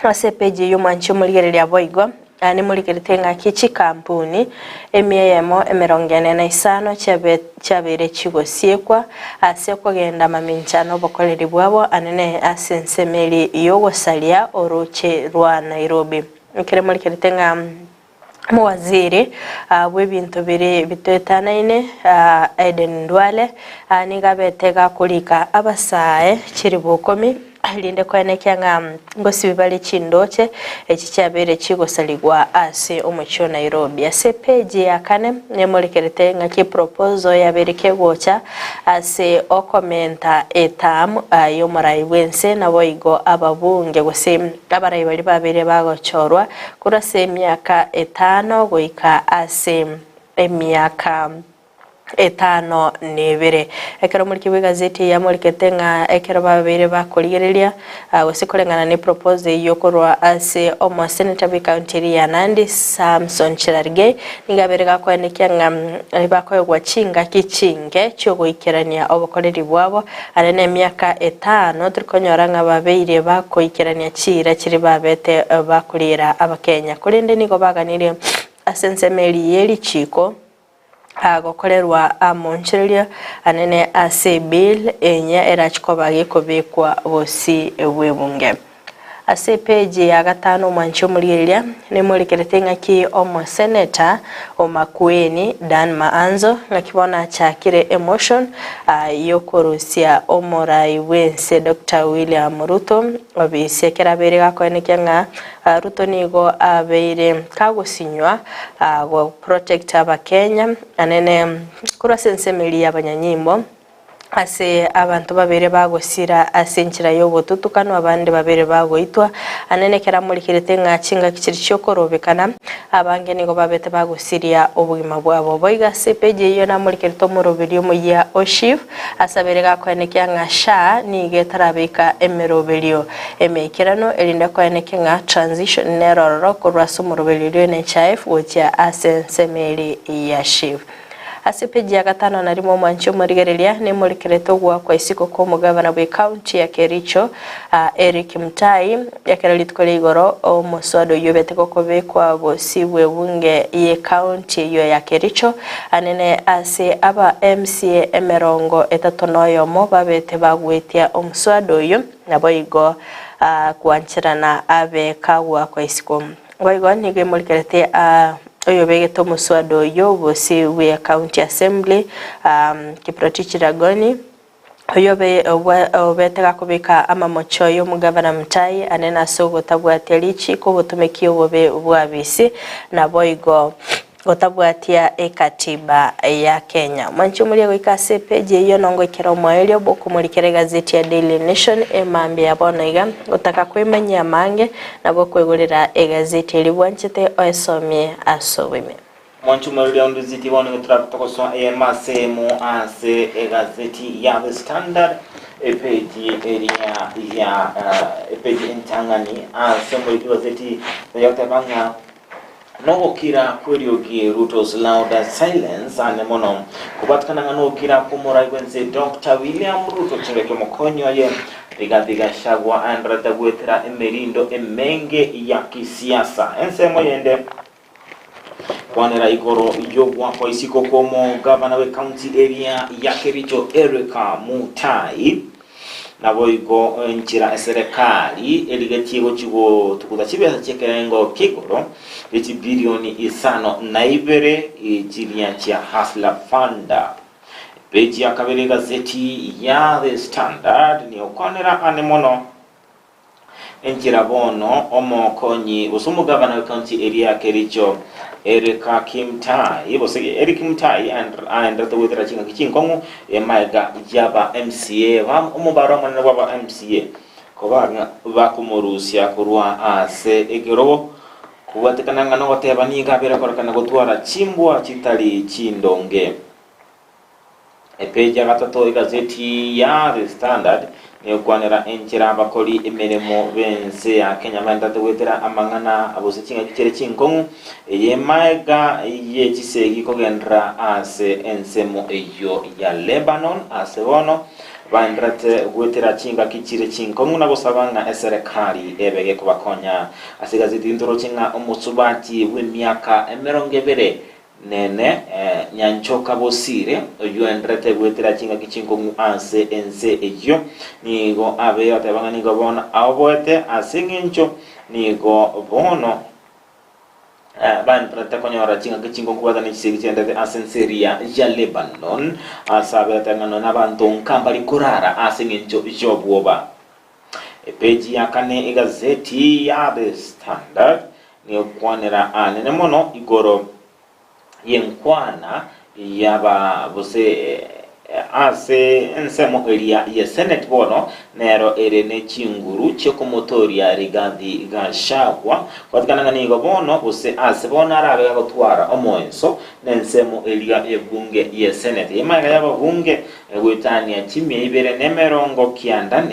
[SPEAKER 2] Ase epeji eyio mwanche omorigereria boigo, nimorigerete ng'aki chikampuni emia eyemo 45 chiabeire chigosiekwa ase okogenda mamincha nobokoreri bwabo anene ase ensemo eri y'ogosaria orooche rwa Nairobi. Ekero morigerete ng'a Omowaziri bw'ebinto bire bitoetanaine Aden Duale nigo abete gakorika abasae chiribu ikomi erinde koenekia ng'a ngosibi bare chindoche echi chiabeire chigosarigwa ase omochie o Nairobi. Ase epeji ya kane nemorekerete ng'aki eproposal yabeire kegocha ase okomenta eterm y'omorai bw'ense naboigo ababunge gose abarai baria babeire bagochorwa Korwa ase emiaka etano goika ase emiaka etano na ebere. Ekero omoriki bw'egazeti eye amorikete ng'a ekero babeire bakorigereria gose koreng'ana ne proposal eyio korwa ase omoseneta bw'ecounty eria ya Nandi Samson Cherargei nigo abeire gakoenekia ng'a bakoegwa chingaki chinke chiogoikerania obokoreri bwabo Are nemiaka etano torikonyora ng'a babeire bakoikerania chiira chiria babete bakoriera Abakenya, korende nigo baganirie ase ensemo eria ye richiiko gokorerwa amonchereria anene ase ebill enyia erache koba gekobekwa bosio bw'ebunge. Ase epeji ya gatano omwanchi omorigereria nemorekerete ng'aki omoseneta o Makueni Dan Maanzo ng'aki bono achakire emotion yokorusia omorai bwense Doctor William Ruto obisi ekero abeire gakoenekia ng'a Ruto nigo abeire kagosinywa go protect abakenya anene korwa ase ensemo eria y'abanyanyimbo. Ase abanto babere bagosira ase enchera y'obotutukanu, abande babere bagoitwa. Anene ekero amorikerete ng'a chingaki chiria chi'okorobekana, abange nigo babete bagosiria obogima bwabo. Boigo ase epeji eyio namorikerete omoroberi omoyia o SHIF, ase abere gakoenekia ng'a SHA nigo etarabeka emeroberio emeikeranu erinde koenekia ng'a transition nere ororo korwa ase omoroberi oria o NHIF gochia ase ensemo eri ya SHIF. Ase epeji ya gatano na rimo omwanchi omorigereria nemorikerete ogoakwa isiko kw'omogavana bw'ecounty ya Kericho Eric Mutai ekero rituko ria igoro omoswada oyio obete gokobekwa bosio bw'ebunge y'ecounty eyio ya Kericho anene ase aba MCA 31 babete bagwetia omoswada oyio naboigo gwancherana abe kagoakwa isiko. Boigo nigo emorikerete oyobegete omoswada oyio bosio bwe County Assembly Kiprotich Ragoni oyo obete gakobeka amamocho y'omogavana Mutai anene ase ogotabwatia richiko obotomeki obobe bw'abisi naboigo gotabwatia ekatiba ya Kenya. Mwanche omoria goika ase epeji eyio nongoikera omoerio bw'okomorikera egazeti ya Daily Nation emambia ya bono iga gotaka kwemanyia amange Nabo okwegorera egazeti eria bwanchete oesomie ase oboime.
[SPEAKER 12] Mwanche omoerio Nduziti bono nigo torabe eyemo ase eyemo ase egazeti ya The Standard epeji eria ya epeji entang'ani ase omoriki egazeti eyoteba ng'a Nogokira kw'eriogi Ruto's louder silence ane mono kobwatikana ng'a nogokira kw'omorai bw'ense Doctor William Ruto chingaki omokonyi oye Rigathi Gachagua aendererete goetera emerindo emenge ya kisiasa. Ensemo yende kwanera igoro y'ogoakwa isiko kw'omogavana bw'ecounty eria ya Kericho Eric Mutai. Naboigo enchera eserekari erigetie gochia gotuguta chibesa chi'ekerengo kia igoro gie chibilioni isano na ibere chiria chia Hustler Fund. Epeji ya kabere egazeti ya The Standard niokwanera ane mono Enchera bono omokonyi gose omogabana w'ekaunti eria ya Kericho Erika Kimtai gose Eric Mutai aenderete goetera chingaki chinkong'u emaega y'aba MCA ba omobaro omonene bw'aba MCA koba ng'a bakomorusia korwa ase ekerogo kobwatekana ng'a nogoteba nigo abeire korekana gotwara chimbwa chitari chindonge. Epeji ya gatato egazeti ya The Standard negokwanera enchera abakori emeremo b'ense ya Kenya baenderete goetera amang'ana gose chingaki chire chinkong'u eye maega ye chisegi kogenderera ase ensemo eyio ya Lebanon ase bono baenderete goetera chingaki chire chinkong'u na gosaba ng'a eserekari ebe gekobakonya. Ase egazeti ntoroche ng'a omosubati bw'emiaka emerongo ebere Nene nyanchoka bosire, oyio oenderete goetera chingaki chinkong'u ase ense eyio, nigo abeire oteba ng'a nigo bono aoboete ase engencho nigo bono baenderete konyora chingaki chinkong'u kobwatana ne chisegi chienderete ase ense eria ya Lebanon, ase abeire oteba ng'a nonya abanto nka mbari korara ase engencho y'obwoba. Epeji ya kane egazeti ya The Standard negokwanera anene mono igoro y'enkwana y'aba gose ase ensemo eria ye Senate bono nero ere ne chinguru chi'okomotoria Rigathi Gachagua kwatikana ng'a nigo bono gose ase bono arabe gagotwara omoenso nensemo eria y'ebunge ye Senate. Emaega y'ababunge goetania chimia ibere nemerongo kianda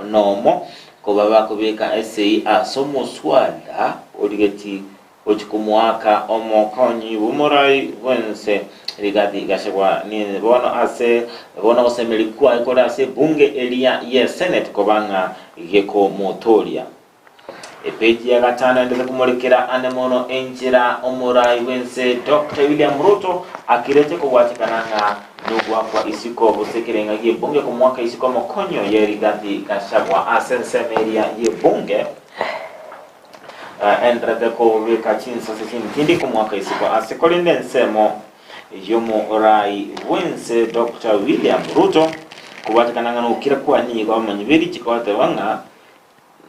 [SPEAKER 12] nomo koba bakobeka esegi ase omoswada origeti gochia komoaka omokonyi bw'omorai bw'ense Rigathi Gachagua. Ni bono ase bono ogosemeria kwaye kore ase ebunge eria ye Senate koba ng'a gekomotoria. Epeji ya gatano endete komorekera ane mono enchera omorai bw'ense Doctor William Ruto akirete kobwatekana ng'a nogwakwa isiko gose ekerenga gi'ebunge komoaka isiko omokonyi oye Rigathi Gachagua ase ensemo eria y'ebunge enderete kobeka chinsase chintindi komoaka isiko ase korende ensemo y'omorai bw'ense Doctor William Ruto kobwatekana ng'a nogokira kwaye nigo abamanyi b'erichiko bateba ng'a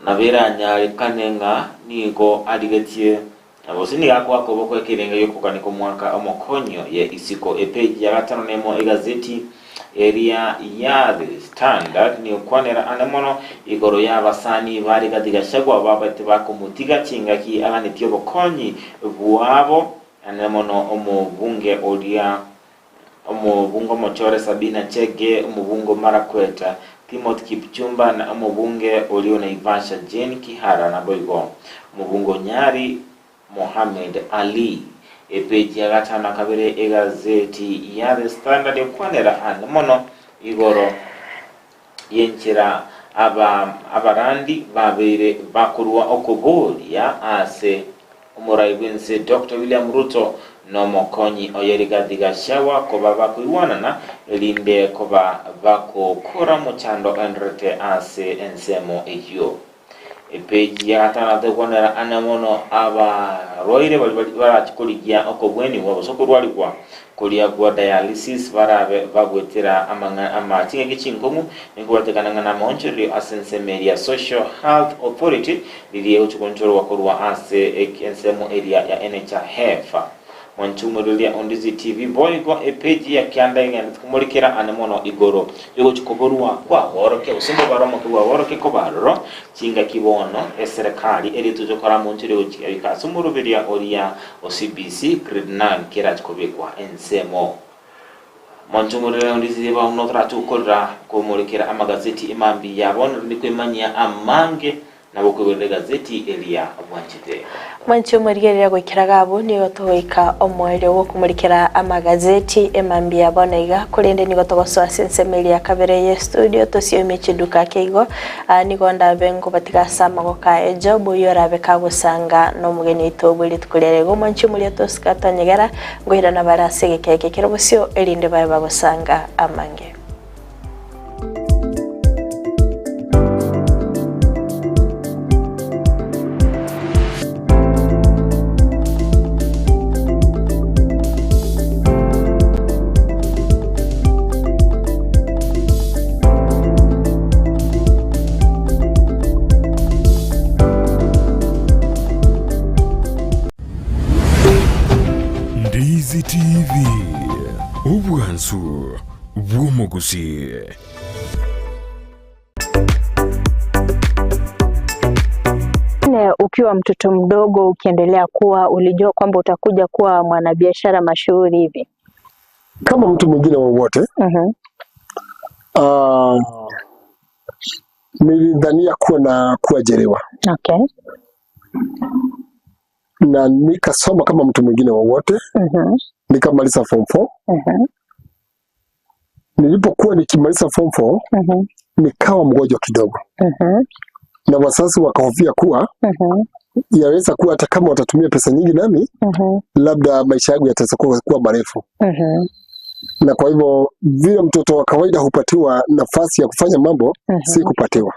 [SPEAKER 12] Nabo eranyarekane ng'a nigo arigetie, na gose nigo akoa koboko ekerengo gi'okogania kw'omwaka omokonyi oye isiko. Epeji ya gatano nemo egazeti eria ya The Standard negokwanera ande mono igoro y'abasani ba Rigathi Gachagua babete bakomotiga chingaki aganetie obokonyi bwabo, ande mono omobunge oria Omobunge omochore Sabina Chege, omobunge o Marakwet Timothy Kipchumba na omobunge oria o Naivasha Jane Kihara naboigo omobunge o Nyari Mohamed Ali. Epeji ya gatano na kabere egazeti ya The Standard ekwanera ande mono igoro y'enchera aba abarandi babeire bakorua okoboria ase omorai bw'ense Doctor William Ruto nomokonyi oye Rigathi Gachagua koba bakoigwanana erinde koba bagokora omochando oendererete ase ensemo eyio. Epeji ya gatano tekwanera ane mono abarwaire baria barache korigia okobwenigwa gose okorwarigwa koria gwa dialysis barabe bagwetera amang'ana ama chingaki chinkong'u nikobatekana ng'a namaonchorerio ase ensemo eria Social Health Authority riria egochi gonchorwa korwa ase ensemo eria ya NHIF. Mwanchumwe riria Ondizi TV boigo epeji ya kianda egenderete komorikera ane mono igoro yogochi koborwa kwaborokia gose mobaro omoke bwaborokia koba aroro chingaki bono eserekari eria toche kora monchori gochi goika ase omoroberia oria o CBC grade 9 kerache kobekwa ensemo. Mwanchumwe riria Ondizi TV bono torache gokorera komorikera amagazeti emambia ya bono rende kwemanyia amange Nabo okoigorera egazeti eria bwanchete.
[SPEAKER 2] Mwanche omorigereria goikera iga abwo nigo togoika omoerio bw'okomorikera amagazeti emambia bono iga, korende nigo togosoa ase ensemo eria ya kabere ye studio tosioimie chiduka ake igo. Aa nigo ndabe nkobatiga ase amagoko aye Job oyio orabe kagosanga nomogeni oito bwe rituko riaye igo. Mwanche omoria tosika tonyegera nkoirana bare ase egeka eke kere bosio erinde babe bagosanga amange.
[SPEAKER 1] TV, obwansu bw'omogusii.
[SPEAKER 2] Ne, ukiwa mtoto mdogo ukiendelea kuwa ulijua kwamba utakuja kuwa mwanabiashara mashuhuri hivi?
[SPEAKER 13] Kama mtu mwingine wowote nilidhania kuwa na kuajiriwa. Na nikasoma kama mtu mwingine wowote. Nikamaliza form 4. Nilipokuwa nikimaliza form 4, nikawa mgonjwa kidogo. Na wazazi wakahofia kuwa yaweza kuwa hata kama watatumia pesa nyingi nami, labda maisha yangu yataweza kuwa marefu. Na kwa hivyo vile mtoto wa kawaida hupatiwa nafasi ya kufanya mambo, sikupatiwa.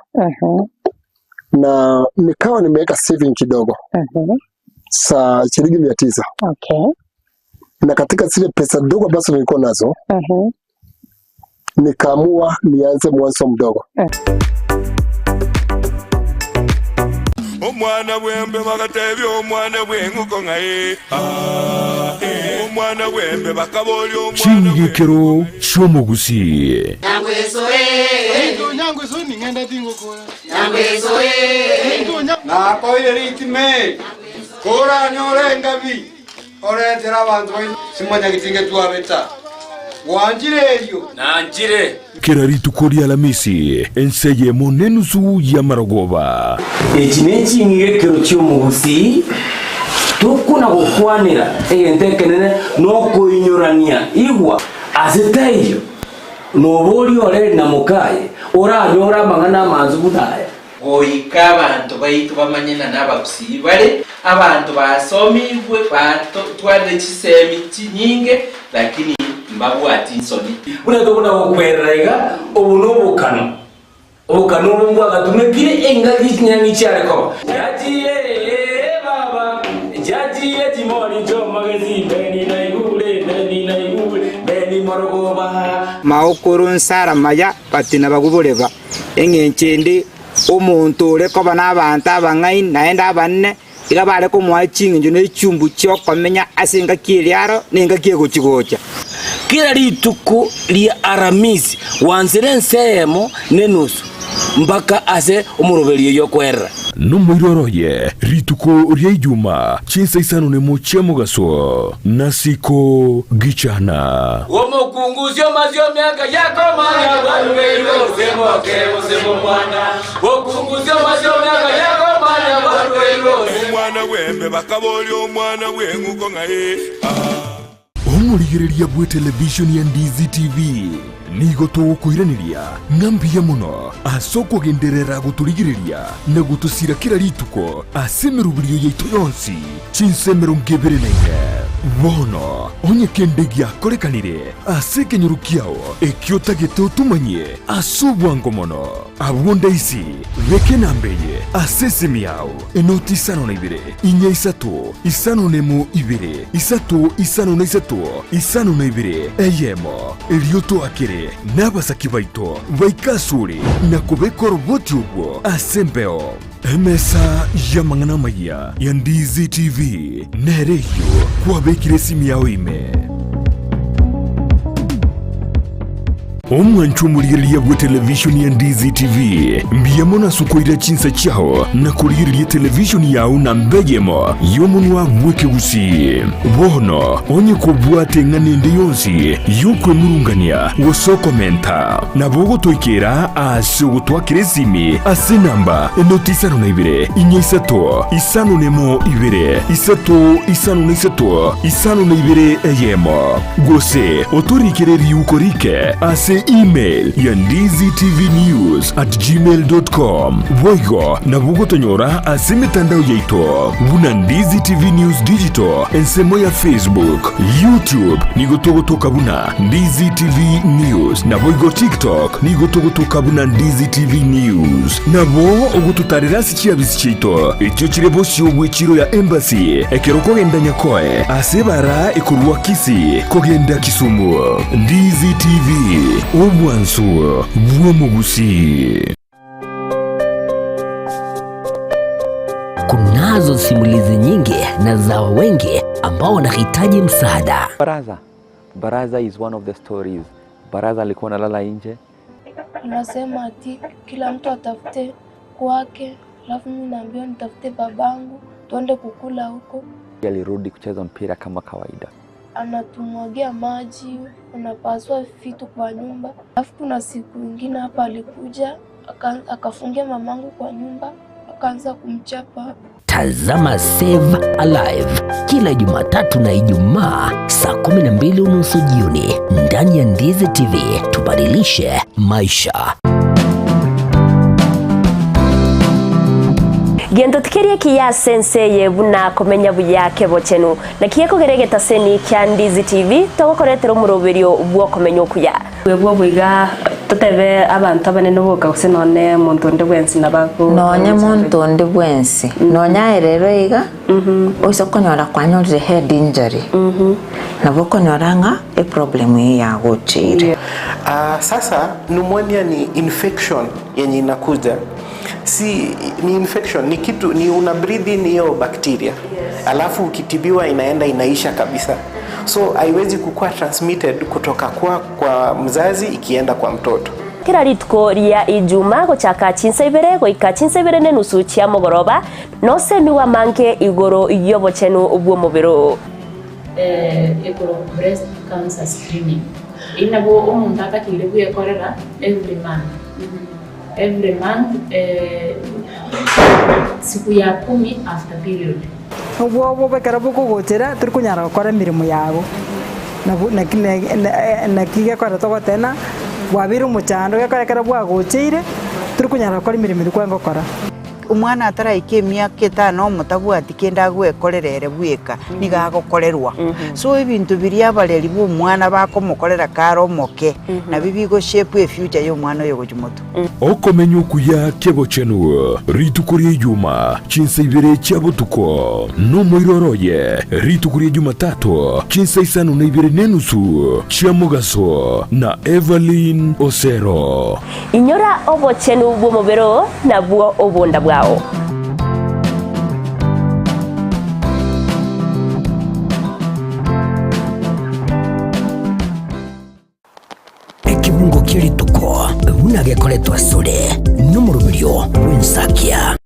[SPEAKER 13] Na nikawa nimeweka saving kidogo saa shilingi 900. Na katika zile pesa ndogo ambazo nilikuwa nazo, nikaamua nianze mwanzo mdogo.
[SPEAKER 14] Omwana bwembe bagatebia omwana bweng'uko ng'ai. Omwana bwembe bakaboria omwana.
[SPEAKER 1] Chingikero chi'omogusii.
[SPEAKER 15] Nakoire ritime koranyore engabi oretera abantu simanyagitinge twabeta wanjire erio
[SPEAKER 3] nanjire
[SPEAKER 1] Kera rituko ria Alamisi ense yemo nenusu ya marogoba.
[SPEAKER 16] Eki neching'igekero chi'omogusi tokuna gokwanera egento ekenene nokoinyorania igwa ase taiyo nobori oreri na mokaye oranyora amang'ana amansu buna aya.
[SPEAKER 17] Goika abanto baitu bamanyena n'abagusii bare abanto basomigwe batware chisemi chinyinge lakini mbabwati nsoni
[SPEAKER 16] buna tokuna gokwerera iga obu nobokano obokano obo mbwagatumekire engaki chinyang'i chiarekoba jajiye baba jajiye chimori chomagezi beni naigure beni naigure beni morogoba
[SPEAKER 19] maokoro nsara maya batina baguboreba eng'encho ende omonto ore koba na abanto abang'aini naende abanene iga bare komoa ching'encho na echumbu chiokomenya ase engaki eriaro na engaki egochigocha.
[SPEAKER 16] Kila rituko ria Aramisi wansire ensemo nenusu mpaka ase omoroberio yokwerera.
[SPEAKER 1] Nomoiroroye rituko ria Ijuma chinsa isano nemo chia mogaso nasiko gichana.
[SPEAKER 16] Omokungusio masio miaka yakomanya barubeirwe osemoke osemo mwana. Okungusio masio miaka yakomanya barubeirwe
[SPEAKER 14] omwana bwembe bakaboria omwana bweng'uko ng'ai.
[SPEAKER 1] Omorigereria bwe televishoni ya Ndizi TV nigo tũgũkwĩranĩria ng'ambia mũno ase okogenderera gũtũrigĩrĩria na gũtũcira kĩra rituko ase emerubirio yaitũ yonsi chinsemero ng'ebere na ine bono onye kende giakorekanire ase ekenyoro kiao ekio otagete otumanyie ase obwango mono abwo ndaisi beke nambeye ase esimi yao enoti isano na ibere inya isato isano nemo ibere isato isano na isato isano na ibere eyemo erio twakere n'abasaki baito baikasure na kubeka oroboti obwo ase embeo emesa ya mang'ana maya ya Ndizi TV nereyo kwabekire esimu yao ime. Omwancho omorigereria bwa televishoni ya Ndizi TV mbiamo nasukoira chinsa chiao na kurigereria televishoni yao na mbeyemo yomonwa bw'ekegusi bono onye kobwate eng'ana ende yonsi yokwemurungania gosokomenta nabo ogotoikera ase ogotwakera esimi ase enamba enoti isano na ibere inya isato isano nemo ibere isato isano na isato isano na ibere eyemo gose otorikere riuko rike ase email ya ndizitvnews@gmail.com boigo nabo gotonyora ase emitandao yaito buna Ndizi TV News Digital ensemo ya Facebook, YouTube nigo togotoka buna Ndizi TV News na boigo TikTok nigo togotoka buna Ndizi TV News nabo ogototarera ase chiabisi chiaito ekio chire bosio bw'echiro ya Embassy ekero kogenda Nyakoe ase ebara ekorwa Kisii kogenda Kisumu. Ndizi TV obwansu bw'omogusi.
[SPEAKER 4] Kunazo simulizi nyingi na za wengi ambao wanahitaji msaada.
[SPEAKER 6] Baraza. Baraza is one of the stories. Baraza alikuwa analala nje.
[SPEAKER 20] Anasema ati kila mtu atafute kwake, alafu mimi naambiwa nitafute babangu tuende kukula huko.
[SPEAKER 6] Alirudi kucheza mpira kama kawaida.
[SPEAKER 20] Anatumwagia maji, anapasua vitu kwa nyumba. Alafu kuna siku ingine hapa alikuja aka- akafungia mamangu kwa nyumba akaanza kumchapa.
[SPEAKER 4] Tazama Save Alive kila Jumatatu na Ijumaa saa 12:30 jioni ndani ya Ndizi TV. Tubadilishe maisha.
[SPEAKER 18] Gento tikerie kiya ase ense eye buna komenya buya kebochenu. Naki gekogera egetaseni kia Ndizi TV togokoretera omoroberio bw'okomenya okuya.
[SPEAKER 21] Bwebwo iga totebe abanto abanene boka gose nonye monto onde bwensi nabo ago
[SPEAKER 22] Nonya monto onde bwensi, nonya aye rero iga, oise okonyora kwanyorire head injury, nabo okonyora ng'a eproblem eye yagocheire.
[SPEAKER 23] Ah, sasa pneumonia ni infection yenye inakuja si ni infection ni kitu ni una breathe in hiyo bacteria alafu ukitibiwa inaenda inaisha kabisa so haiwezi kukuwa transmitted kutoka kwa, kwa mzazi ikienda kwa mtoto
[SPEAKER 18] Kera rituko ria Ijuma gochaka chinsa ibere goika chinsa ibere na enusu chia mogoroba, nosemiwe amange igoro y'obochenu bw'omobere oo.
[SPEAKER 24] Ekero breast cancer screening eyio nabo omonto atakeire bwekorera every month, every month siku ya kumi after period.
[SPEAKER 27] Obwoba ekero bokogochera tori konyara gokora emeremo yago, nabo naki naki gekogera togoteba ng'a bwabeire omochando gekogera ekero bwagocheire tori konyara gokora emeremo eria kwarenge gokora.
[SPEAKER 28] Omwana ataraika emiaka etano omotabwati kende agwekorera ere bweka, nigo agokorerwa. So ebinto biria abareri ba omwana bakomokorera kare omoke, nabio bigo shape efuture ya omwana oyo gochia motwe.
[SPEAKER 1] Okomenya okuya k'ebochenu rituko ria Ijuma, chinsa ibere chia botuko, nomoiroro oye rituko ria Jumatatu, chinsa isano na ibere nenusu chia mogaso, na Evelyn Osero.
[SPEAKER 18] Inyora obochenu bw'omobere oo, nabwo obonda bwao.
[SPEAKER 4] Ekebungo kie rituko buna gekoretwa asore nomoroberio bw'ensakia.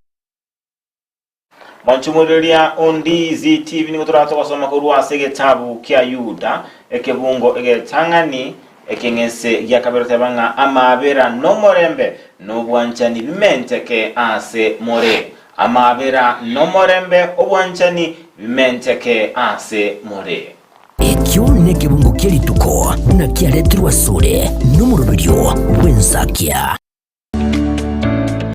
[SPEAKER 12] Mwanchumureria Ondizi TV nigo torache gosoma korwa ase egetabu kia Yuda ekebungo egetang'ani ekeng'ese gia kabere teba ng'a amaabera nomorembe nobwanchani bimenteke ase more. Amaabera nomorembe obwanchani bimenteke ase more.
[SPEAKER 4] Ekio nekebungo kie rituko buna kiaretirwe asore nomoroberio bw'ensakia.